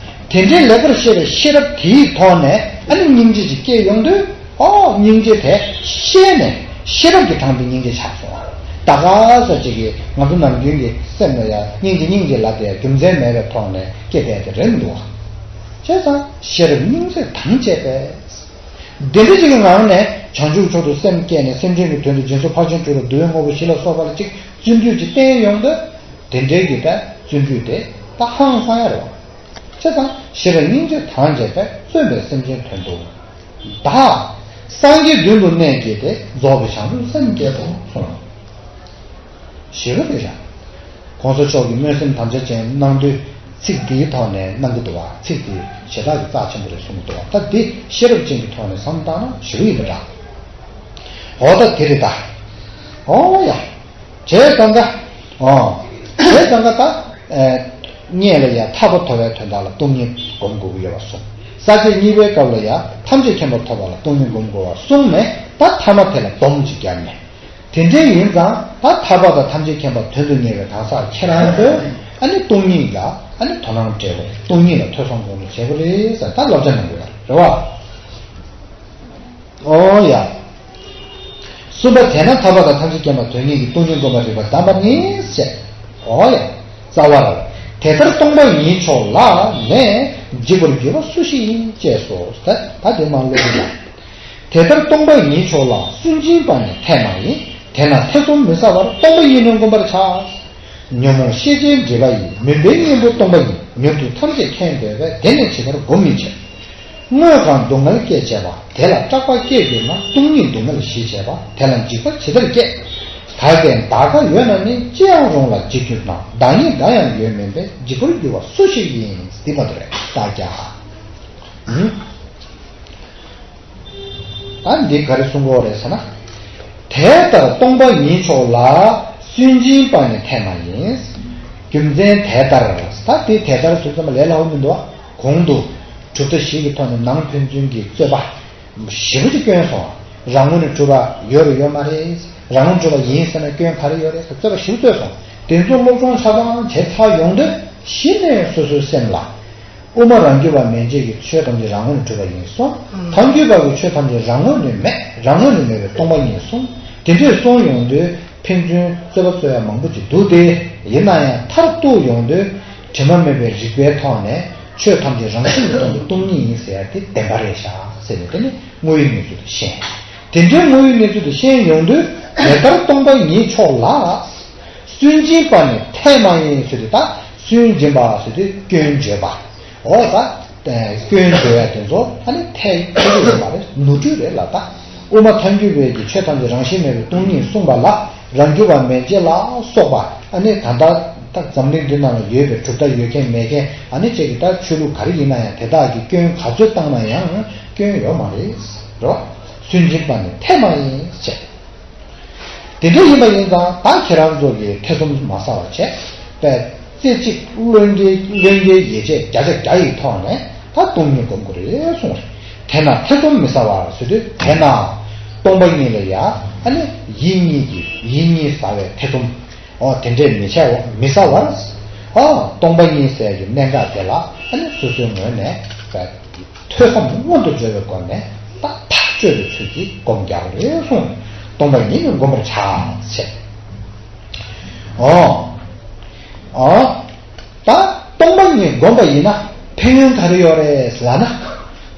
དེ་འདྲའི་ལེགས་པར་ཤེས་པའི་ཤེས་རབ་དེའི་ཐོག་ནས་ཨ་ནི་སྙིང་རྗེ་ཅིག་སྐྱེས་ཡོང་དུས། ཨོ་སྙིང་རྗེ་དེ་ཤེས་ནས་ཤེས་རབ་ཀྱིས་དྲངས་པའི་སྙིང་རྗེ་ཆགས་སོང་བ། ད་ག་ས་ཅིག་གིས་ང་ཚོ་ནམ་རྒྱུན་གྱི་སེམས་ལ་ཡང་སྙིང་རྗེ་སྙིང་རྗེ་ལབ་དེ་རྒྱུ་མཚན་མེད་པའི་ཐོག་ནས་སྐྱེ་བསྡད་དེ་རེད་འདུག་བ། བྱས་ཙང་ཤེས་རབ་སྙིང་བརྩེར་དྭངས་བྱས་པས། དེ་འདྲ་ཅིག་གི་ངང་ནས་བྱང་ཆུབ་མཆོག་ཏུ་སེམས་བསྐྱེད་ནས་སེམས་ཅན་གྱི་དོན་དུ་སྦྱིན་སོགས་ཕར་ཕྱིན་དྲུག་ལ་བསྡུ་བའི་དངོས་པོ་བཞི་ལ་སོགས་པ་ལ་ཅིག་བརྩོན་འགྲུས་ཅིག་བསྟན་ཡོང་དུས། དེ་འདྲའི་གི་ད་བརྩོན་འགྲུས་དེ་ད་ཧང་སང་ཡ་རེད་བ། བྱས་ཙང་ཤེས་རབ་སྙིང་རྗེ་དྭངས་བྱས་པས་བརྩོན་པས་སེམས་ཅན་དོན་དུ། བདག་སངས་རྒྱས་མདུན་དུ་གནས་བསྐྱེད་དེ་རྫོགས་པའི་བྱང་ཆུབ་སེམས་བསྐྱེད་དོ་གསུངས། ཞེ་པོ་རེད་ཤག་གོང་ས་མཆོག་གིས་སྨོན་སེམས་དམ་བཅའ་ཅན་གནང་དུས་ཚིག་འདིའི་ཐོག་ནས་གནང་གི་འདུག་བ། ཚིག་འདི་ཞེ་དྲག་གི་རྩ་ཆེན་པོ་རེད་གསུངས་གི་འདུག་བ། ད་འདི་ཤེས་རབ་ཅན་གྱི་ཐོག་ནས་བསམ་བཏང་ན་ཞེ་པོ་ཡིན་པ་འདྲ། འོ་ད་དེ་རེད་ད། འོ་ཡ། བྱས་ཙང་ཀ། ཨོ། བྱས་ཙང་ཀ་ད། ཨེ། སྔོན་ལ་ཡང་ཐར་པ་ཐོབ་པའི་དོན་དག་ལ་སྟོང་ཉིད་སྒོམ་དགོས་ཀྱི་ཡོད་པ་གསུངས། ས་བཅད་གཉིས་པའི་སྐབས་ལ་ཡང་ཐམས་ཅད་མཁྱེན་པ་ཐོབ་པ་ལ་སྟོང་ཉིད་སྒོམ་དགོས་པ་གསུངས་ནས་ད་ཐ་མ་དེ་ལ་སྡོམ་ཅིག་བརྒྱབ་ནས། དེ་འདྲ་ཡིན་ཙང་ད་ཐར་པ་དང་ཐམས་ཅད་མཁྱེན་པ་དོན་དུ་གཉེར་བའི་གང་ཟག་ཁྱེད་རང་ཚོས་ཨ་ནི་སྟོང་ཉིད་ལ་ཨ་ནི་དོ་སྣང་སྤྲད་དགོས། སྟོང་ཉིད་ལ་ཐོས་བསམ་སྒོམ་གསུམ་བྱེད་དགོས་རེད་ཟེར་ད་བསླབ་བྱ་གནང་དགོས་ཡ་རེད་བ། ཨོ་ཡ། གསུམ་པ་དེས་ན་ཐར་པ་དང་ཐམས་ཅད་མཁྱེན་པ་དོན་གཉེར་གྱི་སྟོང་ཉིད་སྒོམ་པར་རིགས་པ་གདམས་པ་ནི་ཞེས། ཨོ་ཡ། རྩ་བར། དེ་ལྟར་སྟོང་པ་ཉིད་མཆོག་ལ་ནི་འཇིགས་པར་འགྱུར་བ་སུ་ཞིག་ཡིན་ཅེས་སོ། ད་ད་དེ་མ་ལོག་གི་ལ། དེ་ལྟར་སྟོང་པ་ཉིད་མཆོག་ལ་སུན་འབྱིན་པ་ནི་འཐད་མ་ཡིན། དེས་ན་ཐེ་ཚོམ་མི་ཟ་བར་སྟོང་པ་ཉིད་ནི་བསྒོམ་པར་བྱ། ཉོན་མོངས་ཤེས་བྱའི་སྒྲིབ་པ་ཡིས། མུན་པའི་གཉེན་པོ་སྟོང་པ་ཉིད། མྱུར་དུ་ཐམས་ཅད་མཁྱེན་འདོད་པས། དེ་ནི་ཇི་ལྟར་སྒོམ་མི་བྱེད། དངོས་གང་སྡུག་བསྔལ་སྐྱེད་བྱེད་པ། དེ་ལ་སྐྲག་པ་སྐྱེས་གྱུར་ན། སྟོང་ཉིད་སྡུག་བསྔལ་ཞི་བྱེད་པ། དེ་ལ་འཇིགས་པ་ཇི་ལྟར་སྐྱེ། བདག་གིས་བདག་དགའ་ཡོད་ན་ནི། ཅི་ཡང་རུང་ལ་འཇིགས་གྱུར་ན། བདག་ཉིད་དགའ་ཡང་ཡོད་མིན་པས། འཇིགས་པར་འགྱུར་བ་སུ་ཞིག་ཡིན། འདི་མ་དེ་རེད་ད་རྒྱ། ཨུམ། ད་འདི་ག་རེ་གསུང་གི་ཡོད་རེད་ཟེར་ན། དེ་ལྟར་སྟོང་པ་ཉིད་མཆོག་ལ་སུན་འབྱིན་པ་ནི་འཐད་མ་ཡིན། རྒྱུ་མཚན་དེ་ལྟར། ད་དེ་དེ་ལྟར་ཟེར་ཙམ་ལས་སླ་བོ་མི་འདུག་བ། གོང་དུ་གྲུབ་མཐའ་བཞི་གི་ཐོག་ནས་ནང་ཕན་ཚུན་གྱི་རྩོད་པ་ཞེ་པོ་ཅིག་བསྐྱོན་སོང་བ། རང་ངོས་ནས་གྲུབ་པ་ཡོད་རེད་ཡོད་མ་རེད། རང་ངོས་གྲུབ་པ་ཡིན་ཟེར་ན་སྐྱོན་ག་རེ་ཡོད་རེད་ཟེར་རྩོད་པ་ཞེ་པོ་རྩོད་སོང་། དེ་ཚོ་སློབ་སྦྱོང་ཆ་ཚང་བྱས་ཚར་ཡོང་དུས་གཞི་ནས་སོ་སོའི་སེམས་ལ། དབུ་མ་རང་རྒྱུད་པ་མན་ཆད་ཀྱི་ཆོས་ཐམས་ཅད་རང་ངོས་ནས་གྲུབ་པ་ཡིན་གསུངས། ཐལ་འགྱུར་བ་གི་ཆོས་ཐམས་ཅད་རང་ངོས་ནས་མེད། རང་ངོས་ནས་མེད་པའི་སྟོང་པ་ཉིད་གསུངས། དེ་འདྲས་གསུངས་ཡོང་དུས་ཕན་ཚུན་རྩོད་པ་རྩོད་ཡ་མང་པོ་ཅིག་འདུག་སྟེ། ཡིན་ན་ཡང་མཐར་གཏུགས་ཡོང་དུས་དྲི་མ་མེད་པའི་རིགས་པའི་ཐོག་ནས་ཆོས་ཐམས་ཅད་རང་བཞིན་གྱིས་སྟོང་པའི་སྟོང་ཉིད་ཡིན་ཟེར་ཡ་དེ་བདེན་པ་རེད་ཤག་ཟེར་ནས་དེ་ནི་དངོས་ཡོད་གནས་ཚུལ་དེ་ཤེས། དེ་འདྲའི་དངོས་ཡོད་གནས་ཚུལ་དེ་ཤེས་ཡོང་དུས་དེ་ལྟར་སྟོང་པ་ཉིད་མཆོག་ལ། སུན་འབྱིན་པ་ནི་འཐད་མ་ཡིན་ཟེར་དུས་ད་སུན་འབྱིན་པ་ཟེར་དུས་སྐྱོན་བརྗོད་པ། འོ་ད་སྐྱོན་བརྗོད་ཡ་དེ་ཚོ་ཨ་ནི་འཐད་ཀྱི་ཡོད་མ་རེད། ནོར་འཁྲུལ་རེད་ལ། ད་དབུ་མ་ཐལ་འགྱུར་བའི་གི་ཆོས་ཐམས་ཅད་རང་བཞིན་མེད་པའི་སྟོང་ཉིད་གསུངས་པ་ལ་རང་རྒྱུད་པ་མན་ཆད་ལ་སོགས་པ་ཨ་ནི་ད་ལྟ་ད་འཛམ་གླིང་འདི་ནང་ལ་ཡོད་པའི་གྲུབ་མཐའ་ཡོད་མཁན་མེད་མཁན་ཨ་ནི་ཅིག་གི་ད་ཆོས་ལུགས་ག་རེ་ཡིན་ན་ཡང་དེ་དག་གི་སྐྱོན་ག་ཚོད་བཏང་ན་ཡང་སྐྱོན་ཡོད་མ་རེད་རོ། སུན་འབྱིན་པ་ནི་འཐད་མ་ཡིན་ཟེར། དེ་འདྲ་ཡིན་པ་ཡིན་ཙང་ད་ཁྱེད་རང་ཚོ་གིས་ཐེ་ཚོམ་མ་ཟ་བ་བྱས་པས། རྩེ་གཅིག་བློ་འགེལ་བློ་འགེལ་ཡིད་ཆེས་བརྒྱ་ཆ་བརྒྱ་ཡི་ཐོག་ནས་ད་སྟོང་ཉིད་སྒོམ་དགོས་རེད་གསུངས་རེད། དེས་ན་ཐེ་ཚོམ་མི་ཟ་བར་ཟེར་དུས་དེས་ན་སྟོང་པ་ཉིད་ལ་ཡ་ཨ་ནི་ཡིད་གཉིས་ཀྱི་ཡིད་གཉིས་ཟ་བའི་ཐེ་ཚོམ་འོ་དེ་འདྲས་མི་བྱའོ་མི་ཟ་བར་ཨ་སྟོང་པ་ཉིད་ཟེར་གྱི་གནད་འགག་དེ་ལ་ཨ་ནི་སོ་སོའི་ངོས་ནས་ཐོས་བསམ་སྔོན་དུ་འཇོག་པའི་སྒོ་ནས་ད་ཐག་གཅོད་པའི་ཚུལ་གྱིས་སྒོམ་རྒྱག་རེད་གསུངས། སྟོང་པ་ཉིད་ནི་བསྒོམ་པར་བྱ་ཞེས། འོ། འོ། ད་སྟོང་པ་ཉིད་བསྒོམ་པ་ཡིན་ན་ཕན་ཡོན་ག་རེ་ཡོད་རེད་ལབ་ན།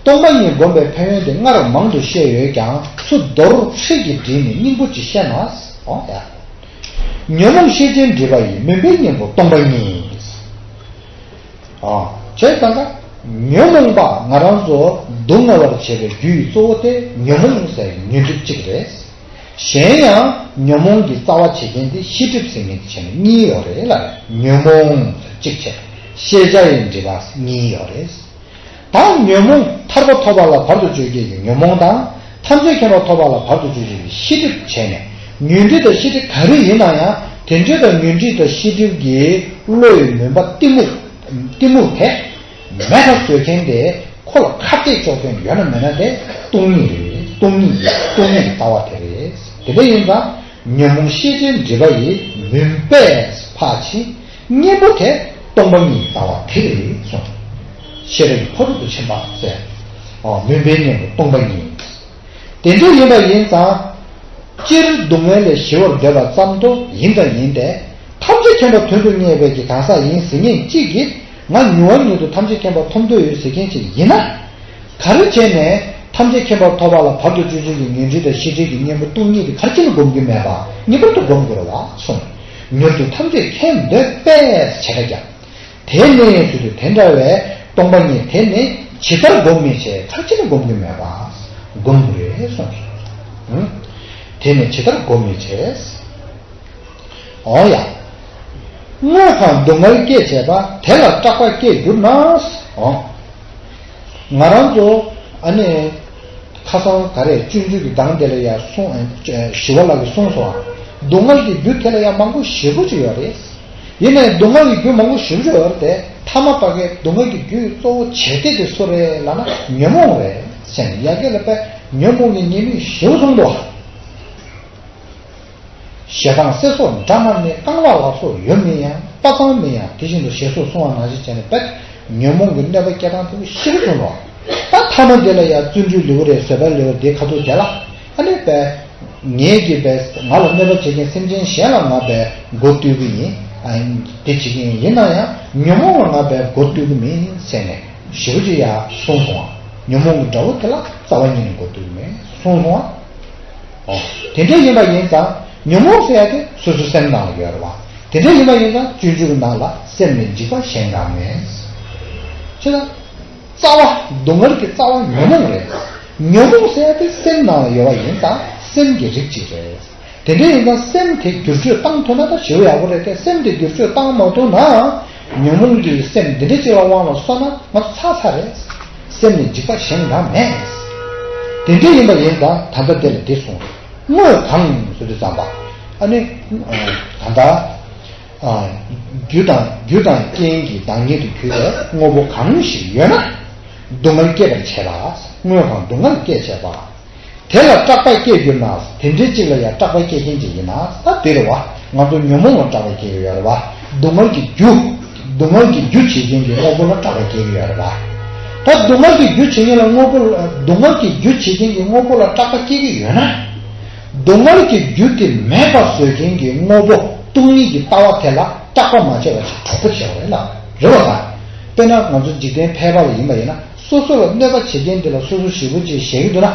སྟོང་པ་ཉིད་བསྒོམ་པའི་ཕན་ཡོན་དེ་སྔར་མང་དུ་བཤད་ཡོད་ཀྱང་ཚུར་མདོར་ཁྲིད་ཀྱིས་བསྒྲིལ་ནས་སྙིང་པོ་ཅིག་བཤད་ན། འོ་ཡ། ཉོན་མོངས་ཤེས་བྱའི་སྒྲིབ་པ་ཡིས། མུན་པའི་གཉེན་པོ་སྟོང་པ་ཉིད། ཨ། བྱས་ཙང་ཀ་ཉོན་མོངས་པ་ང་རང་ཚོ་སྡུག་བསྔལ་བར་བྱེད་པའི་རྒྱུ་ཡི་གཙོ་བོ་དེ་ཉོན་མོངས་ཟེར་ཉོན་སྒྲིབ་གཅིག་རེད། གཞན་ཡང་ཉོན་མོངས་ཀྱི་རྩ་བ་བྱེད་མཁན་དེ་ཤེས་སྒྲིབ་ཟེར་མཁན་དེ་བྱས་ན་གཉིས་ཡོད་རེད་ལ། ཉོན་མོངས་གཅིག་བྱས། ཤེས་བྱ་ཡི་སྒྲིབ་པ་གཉིས་ཡོད་རེད། ད་ཉོན་མོངས་ཐར་པ་ཐོབ་པ་ལ་བར་དུ་གཅོད་བྱེད་ཀྱི་ཉོན་མོངས་དང་། ཐམས་ཅད་མཁྱེན་པ་ཐོབ་པ་ལ་བར་དུ་གཅོད་བྱེད་ཀྱི་ཤེས་སྒྲིབ་བྱས་ནས། ཉོན་སྒྲིབ་དང་ཤེས་སྒྲིབ་ག་རེ་ཡིན་ན་ཡང་ དེ་འདྲ་དང་ཉོན་སྒྲིབ་དང་ཤེས་སྒྲིབ་ཀྱི་བློ་ཡི་མུན་པ་གཏི་མུག་གཏི་མུག་དེ་མེད་པ་བཟོ་མཁན་དེ་ཁོ་ལ་ཁ་གཏད་གཅོག་མཁན་ཡོད་ན་མེད་ན་དེ་སྟོང་ཉིད་རེད། སྟོང་ཉིད་ཀྱི་སྟོང་ཉིད་ཀྱི་ལྟ་བ་དེ་རེད། དེ་འདྲ་ཡིན་ཙང་ཉོན་མོངས་ཤེས་བྱའི་སྒྲིབ་པ་ཡི་མུན་པས་ཕར་ཕྱིན་གཉེན་པོ་དེ་སྟོང་པ་ཉིད་ཀྱི་ལྟ་བ་དེ་རེད་གསུངས། ཤེས་རབ་ཀྱི་ཕ་རོལ་ཏུ་ཕྱིན་པ་ཟེར། ཨོ། མུན་པའི་གཉེན་པོ་སྟོང་པ་ཉིད། དེ་འདྲ་ཡིན་པ་ཡིན་ཙང་། སྤྱིར་སྡུག་བསྔལ་ལས་ཞི་བར་འདོད་པ་ཙམ་དུ་ཡིན་དང་ཡིན་ཏེ། ཐམས་ཅད་མཁྱེན་པ་དོན་དུ་གཉེར་བའི་གི་གང་ཟག་ཡིན་ཟེར་མཁན་གཅིག་གིས་ང་མྱུར་བ་མྱུར་དུ་ཐམས་ཅད་མཁྱེན་པ་ཐོབ་འདོད་ཡོད་ཟེར་མཁན་གཅིག་ཡིན་ན། ག་རེ་བྱས་ནས་ཐམས་ཅད་མཁྱེན་པ་ཐོབ་པ་ལ་བར་དུ་གཅོད་བྱེད་ཀྱི་ཉོན་སྒྲིབ་དང་ཤེས་སྒྲིབ་ཀྱི་གཉེན་པོ་སྟོང་ཉིད་དེ་ག་རེ་བྱས་ནས་སྒོམ་གྱི་མེད་པ་ངེས་པར་དུ་སྒོམ་དགོས་རེད་བ་གསུངས། མྱུར་དུ་ཐམས་ཅད་མཁྱེན་འདོད་པས་བྱས་པ་ཀྱང་། དེ་ནི་ཞུ་དུས་དེ་འདྲ་བའི་སྟོང་པ་ཉིད་དེ་ནི་ཇི་ལྟར་སྒོམ་མི་བྱེད། ག་རེ་བྱས་ནས་སྒོམ་གྱི་མེད་པ། སྒོམ་དགོས་རེད་གསུངས་སོ། དེ་ནི་ཇི་ལྟར་སྒོམ་མི་བྱེད། འོ་ཡ། དངོས་གང་སྡུག་བསྔལ་སྐྱེད་བྱེད་པ། དེ་ལ་སྐྲག་པ་སྐྱེས་གྱུར་ན། འོ། ང་རང་ཚོ་ཨ་ནི་ཁ་སང་ག་རེ་སྤྱོད་འཇུག་གི་གདངས་དེ་ལ་ཡ་གསུངས། ཞི་བ་ལྷ་གིས་གསུངས་སོང་། སྡུག་བསྔལ་གྱི་རྒྱུ་དེ་ལ་ཡ་མང་པོ་ཞེ་པོ་ཅིག་ཡོད་རེད། ཡིན་ནའི་སྡུག་བསྔལ་གྱི་རྒྱུ་མང་པོ་ཞེ་པོ་ཅིག་ཡོད་རེད་དེ། ཐ་མ་པ་གའི་སྡུག་བསྔལ་གྱི་རྒྱུའི་གཙོ་བོ་བྱེད་གཏེ་དེ་སུ་རེད་ལབ་ན་ཉོན་མོངས་རེད་ཟེར་ནས། ཡ་གི་ལ་པའི་ཉོན་མོངས་ཀྱི་ཉེས་དམིགས་ཞེ་པོ་གསུངས་འདུག་ཞེ་སྡང་སྲེད་སོགས་འདྲ་མཉམ་ནི། རྐང་ལག་ལག་སོགས་ཡོད་མིན་ཡང་། དཔའ་གཙང་མིན་ཡང་དེ་བཞིན་དུ། ཞེས་སོགས་གསུངས་པ་ནང་བཞིན་བྱས་ནས་པས་ཉོན་མོངས་ཀྱི་གནོད་པ་སྐྱེལ་སྟངས་དེ་ཞིབ་ཏུ་གསུངས་པ། ད་ཐ་མ་དེ་ལ་ཡང་བརྩོན་འགྲུས་ལེའུ་རེ་བཟོད་པའི་ལེའུ་དེ་ཁ་ཐུག་དེ་ལ་ཨ་ནི་པས་ངེད་ཀྱིས་པས་ང་ལ་གནོད་པ་བྱེད་མཁན་སེམས་ཅན་གཞན་ལ་ང་པས་མགོ་བཏུད་ཀྱི་ཡིན། ཨ་དེ་བྱེད་ཀྱི་ཡིན། ཡིན་ན་ཡང་ཉོན་མོངས་ལ་ང་པས་མགོ་བཏུད་ཀྱི་མིན་ཟེར་ནས་ཞིབ་ཅིག་ཡང་གསུངས་སོང་བ། ཉོན་མོངས་ཀྱི་དགྲ་བོ་དེ་ལ་རྩ་བ་ཉིད་ནས་མགོ་བཏུད་ཀྱི་མིན་གསུངས་སོང་བ། ཨོ། དེ་འདྲ་ཡིན་པ་ཡིན་ཙང་ཉོན་མོངས་ཟེར་ཡ་དེ་སོ་སོའི་སེམས་ནང་ལ་ཡོད་རེད་བ། དེ་འདྲ་ཡིན་པ་ཡིན་ཙང་སྤྱོད་འཇུག་གི་ནང་ལ་སེམས་ནི་འཇིགས་པ་གཞན་དང་མེད། ཅེས་དང་། རྩ་བ། སྡུག་བསྔལ་གྱི་རྩ་བ་ཉོན་མོངས་རེད། ཉོན་མོངས་ཟེར་ཡ་དེ་སེམས་ནང་ལ་ཡོད་པ་ཡིན་ཙང་སེམས་ཀྱི་རིགས་གཅིག་རེད། དེ་འདྲ་ཡིན་ཙང་སེམས་དེ་བསྒྱུར་བཅོས་བཏང་ཐུབ་ན་ད་ཞེ་པོ་ཡག་པོ་རེད་དེ། སེམས་དེ་བསྒྱུར་བཅོས་བཏང་མ་ཐུབ་ན། ཉོན་མོངས་ཀྱི་སེམས་འདི་འདྲ་ཅིག་ལ་དབང་ལ་སོང་ན་ང་ཚོ་ཚར་ཚར་རེད། སེམས་ནི་འཇིགས་པ་གཞན་དང་མེད། དེ་འདྲ་ཡིན་པ་ཡིན་ཙང་ད་ལྟ་དེ་ལ་འདི་གསུངས། དངོས་གང་ཟེར་དུས་ཙམ་པ། ཨ་ནི། ད་ལྟ། རྒྱུ་དང་རྒྱུ་དང་རྐྱེན་གྱི་བདག་ཉིད་དུ་གྱུར་པའི་དངོས་པོ་གང་ཞིག་ཡོད་ན། སྡུག་བསྔལ་སྐྱེད་པར་བྱེད་པ། དངོས་གང་སྡུག་བསྔལ་སྐྱེད་བྱེད་པ། དེ་ལ་སྐྲག་པ་སྐྱེས་གྱུར་ན། དེ་འདྲའི་གཅིག་ལ་ཡང་སྐྲག་པ་སྐྱེ་མཁན་ཅིག་ཡིན་ན། ད་དེ་རེད་བ། ང་ཚོ་ཉོན་མོངས་ལ་སྐྲག་པ་སྐྱེ་གི་ཡོད་རེད་བ། སྡུག་བསྔལ་གྱི་རྒྱུ། སྡུག་བསྔལ་གྱི་རྒྱུ་བྱེད་མཁན་གྱི་དངོས་པོ་ལ་སྐྲག་པ་སྐྱེ་གི་ཡོད་རེད་བ། ད་སྡུག་བསྔལ་གྱི་རྒྱུ་བྱེད་མཁན་ལ་དངོས་པོ་ལ། སྡུག་བསྔལ་གྱི་རྒྱུ་བྱེད་མཁན་གྱི་དངོས་པོ་ལ་སྐྲག་པ་སྐྱེ་གི་ཡོད་ན། སྡུག་བསྔལ་གྱི་རྒྱུ་དེ་མེད་པ་བཟོ་མཁན་གྱི་དངོས་པོ་སྟོང་ཉིད་ཀྱི་ལྟ་བ་དེ་ལ་སྐྲག་པ་མ་བྱས་པ་ཞིག་གྲོགས་པོ་བྱས་པ་རེད་ལ། རེད་བ་ད། དཔེར་ན་ང་ཚོ་འཇིག་རྟེན་ཕལ་པ་ལ་ཡིན་པ་ཡིན་ན། སོ་སོ་ལ་གནོད་པ་བྱེད་མཁན་དེ་ལ་སོ་སོ་ཞེ་པོ་ཅིག་ཞེད་ཀྱི་འདུག་ན།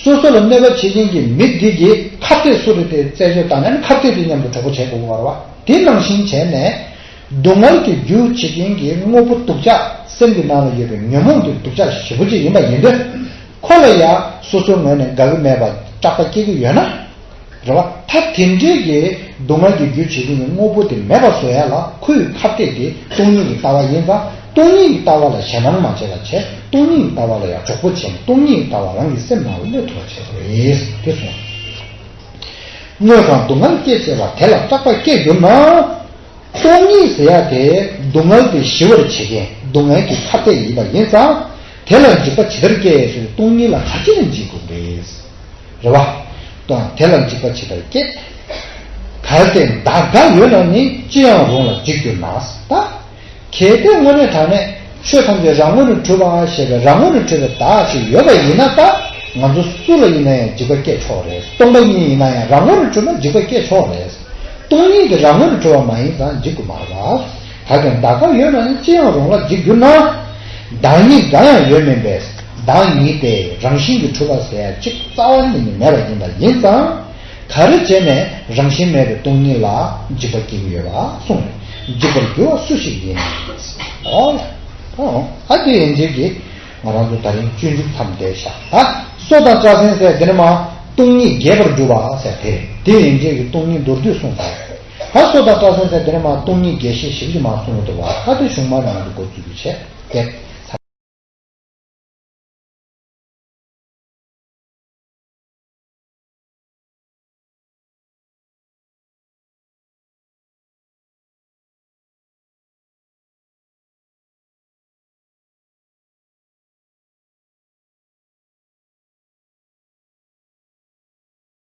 སོ་སོ་ལ་གནོད་པ་བྱེད་མཁན་གྱི་མི་དེ་གི་ཁ་གཏད་སུ་རེད་དེ་རྩད་གཅོད་བཏང་ནས་ཁ་གཏད་དེ་མཉམ་དུ་གྲོགས་པོ་བྱེད་དགོས་པ་རེད་བ། དེ་ནང་བཞིན་བྱས་ནས། སྡུག་བསྔལ་གྱི་རྒྱུ་བྱེད་མཁན་གྱི་དངོས་པོ་སྡུག་ཅག་སེམས་ཀྱི་ནང་ལ་ཡོད་པའི་ཉོན་མོངས་ཀྱི་སྡུག་ཅག་ཞེ་པོ་ཅིག་ཡིན་པ་ཡིན་དུས། ཁོ་ལ་ཡང་སོ་སོའི་ངོས་ནས་དགའ་གི་མེད་པ་སྐྲག་པ་སྐྱེ་གི་ཡོད་ན། རེད་བ། ད་དེ་འདྲའི་གི་སྡུག་བསྔལ་གྱི་རྒྱུ་བྱེད་མཁན་གྱི་དངོས་པོ་དེ་མེད་པ་བཟོ་ཡ་ལ་ཁོའི་ཁ་གཏད་དེ་སྟོང་ཉིད་ཀྱི་ལྟ་བ་ཡིན་ཙང་། སྟོང་ཉིད་ཀྱི་ལྟ་བ་ལ་ཞེད་སྣང་མ་བྱེད་པ་བྱས། སྟོང་ཉིད་ཀྱི་ལྟ་བ་ལ་ཡང་གྲོགས་པོ་བྱས་ནས་སྟོང་ཉིད་ཀྱི་ལྟ་བ་རང་གི་སེམས་ནང་ལ་གནས་ཐུབ་པ་བྱེད་དགོས་རེད་དེ་གསུངས། དངོས་གང་སྡུག་བསྔལ་སྐྱེད་བྱེད་པ། དེ་ལ་སྐྲག་པ་སྐྱེས་གྱུར་ན། སྟོང་ཉིད་ཟེར་ཡ་དེ་སྡུག་བསྔལ་དེ་ཞི་བར་བྱེད་མཁན། སྡུག་བསྔལ་གྱི་ཁ་གཏད་ཡིན་པ་ཡིན་ཙང་། དེ་ལ་འཇིགས་པ་ཇི་ལྟར་སྐྱེ་ཞེས། སྟོང་ཉིད་ལ་ག་ཅི་ལ་འཇིགས་དགོས་རེད། རེད་བ། དང་དེ་ལ་འཇིགས་པ་ཇི་ལྟར་སྐྱེ། གལ་ཏེ་བདག་དགའ་ཡོད་ན་ནི། ཅི་ཡང་རུང་ལ་འཇིགས་གྱུར་ན། ད། གལ་ཏེ་དངོས་གནས་དྲང་གནས་ཆོས་ཐམས་ཅད་རང་ངོས་ནས་གྲུབ་པ་ཞེས་པའི་རང་ངོས་ནས་གྲུབ་པའི་བདག་ཅིག་ཡོད་པ་ཡིན་ན། ད་ང་ཚོ་སུ་ལ་ཡིན་ན་ཡང་འཇིགས་པ་སྐྱེ་ཆོག་རེད། སྟོང་པ་ཉིད་ཡིན་ན་ཡང་རང་ངོས་ནས་གྲུབ་ན་འཇིགས་པ་སྐྱེ་ཆོག་རེད། སྟོང་ཉིད་དེ་རང་ངོས་ནས་གྲུབ་པ་མ་ཡིན་ཙང་འཇིགས་དགོས་མ་རེད། ད་ཀྱང་བདག་དགའ་ཡོད་ན་ནི། ཅི་ཡང་རུང་ལ་འཇིགས་འགྱུར་ན། བདག་ཉིད་འགའ་ཡང་ཡོད་མིན་པས། བདག་ཉིད་དེ་རང་བཞིན་གྱིས་གྲུབ་པ་ཟེར་ཡ་གཅིག་རྩ་བ་ཉིད་ནས་མེད་པ་ཡིན་པ་ཡིན་ཙང་། ག་རེ་བྱས་ནས་རང་བཞིན་མེད་པའི་སྟོང་ཉིད་ལ་འཇིགས་པ་སྐྱེ་གི་ཡོད་པ་གསུངས། འཇིགས་པར་འགྱུར་བ་སུ་ཞིག་ཡིན། ཨོ་ཡ། ཨོ། ཨ་དེ་ཡན་ཆད་ཀྱིས་ང་རང་ཚོ་ད་རིང་སྤྱོད་འཇུག་མཚམས་བསྡད་བཞག་ད་སོ་དང་སྐྲ་སེན་ཟེར་དེ་ནི་མ་སྟོང་ཉིད་རྒྱས་པར་སྒྲུབ་པ་ཟེར་དེ་རེད། དེ་ཡན་ཆད་ཀྱིས་སྟོང་ཉིད་མདོར་བསྡུས་གསུངས་པ་རེད། ད་སོ་དང་སྐྲ་སེན་ཟེར་དེ་ནི་མ་སྟོང་ཉིད་རྒྱས་བཤད་ཞིབ་ཅིག་མ་གསུངས་འདུག་བ། ད་དེ་གཞུང་མ་རང་དུ་འགོ་འཛུགས་རྒྱུ་བྱས་ཏེ།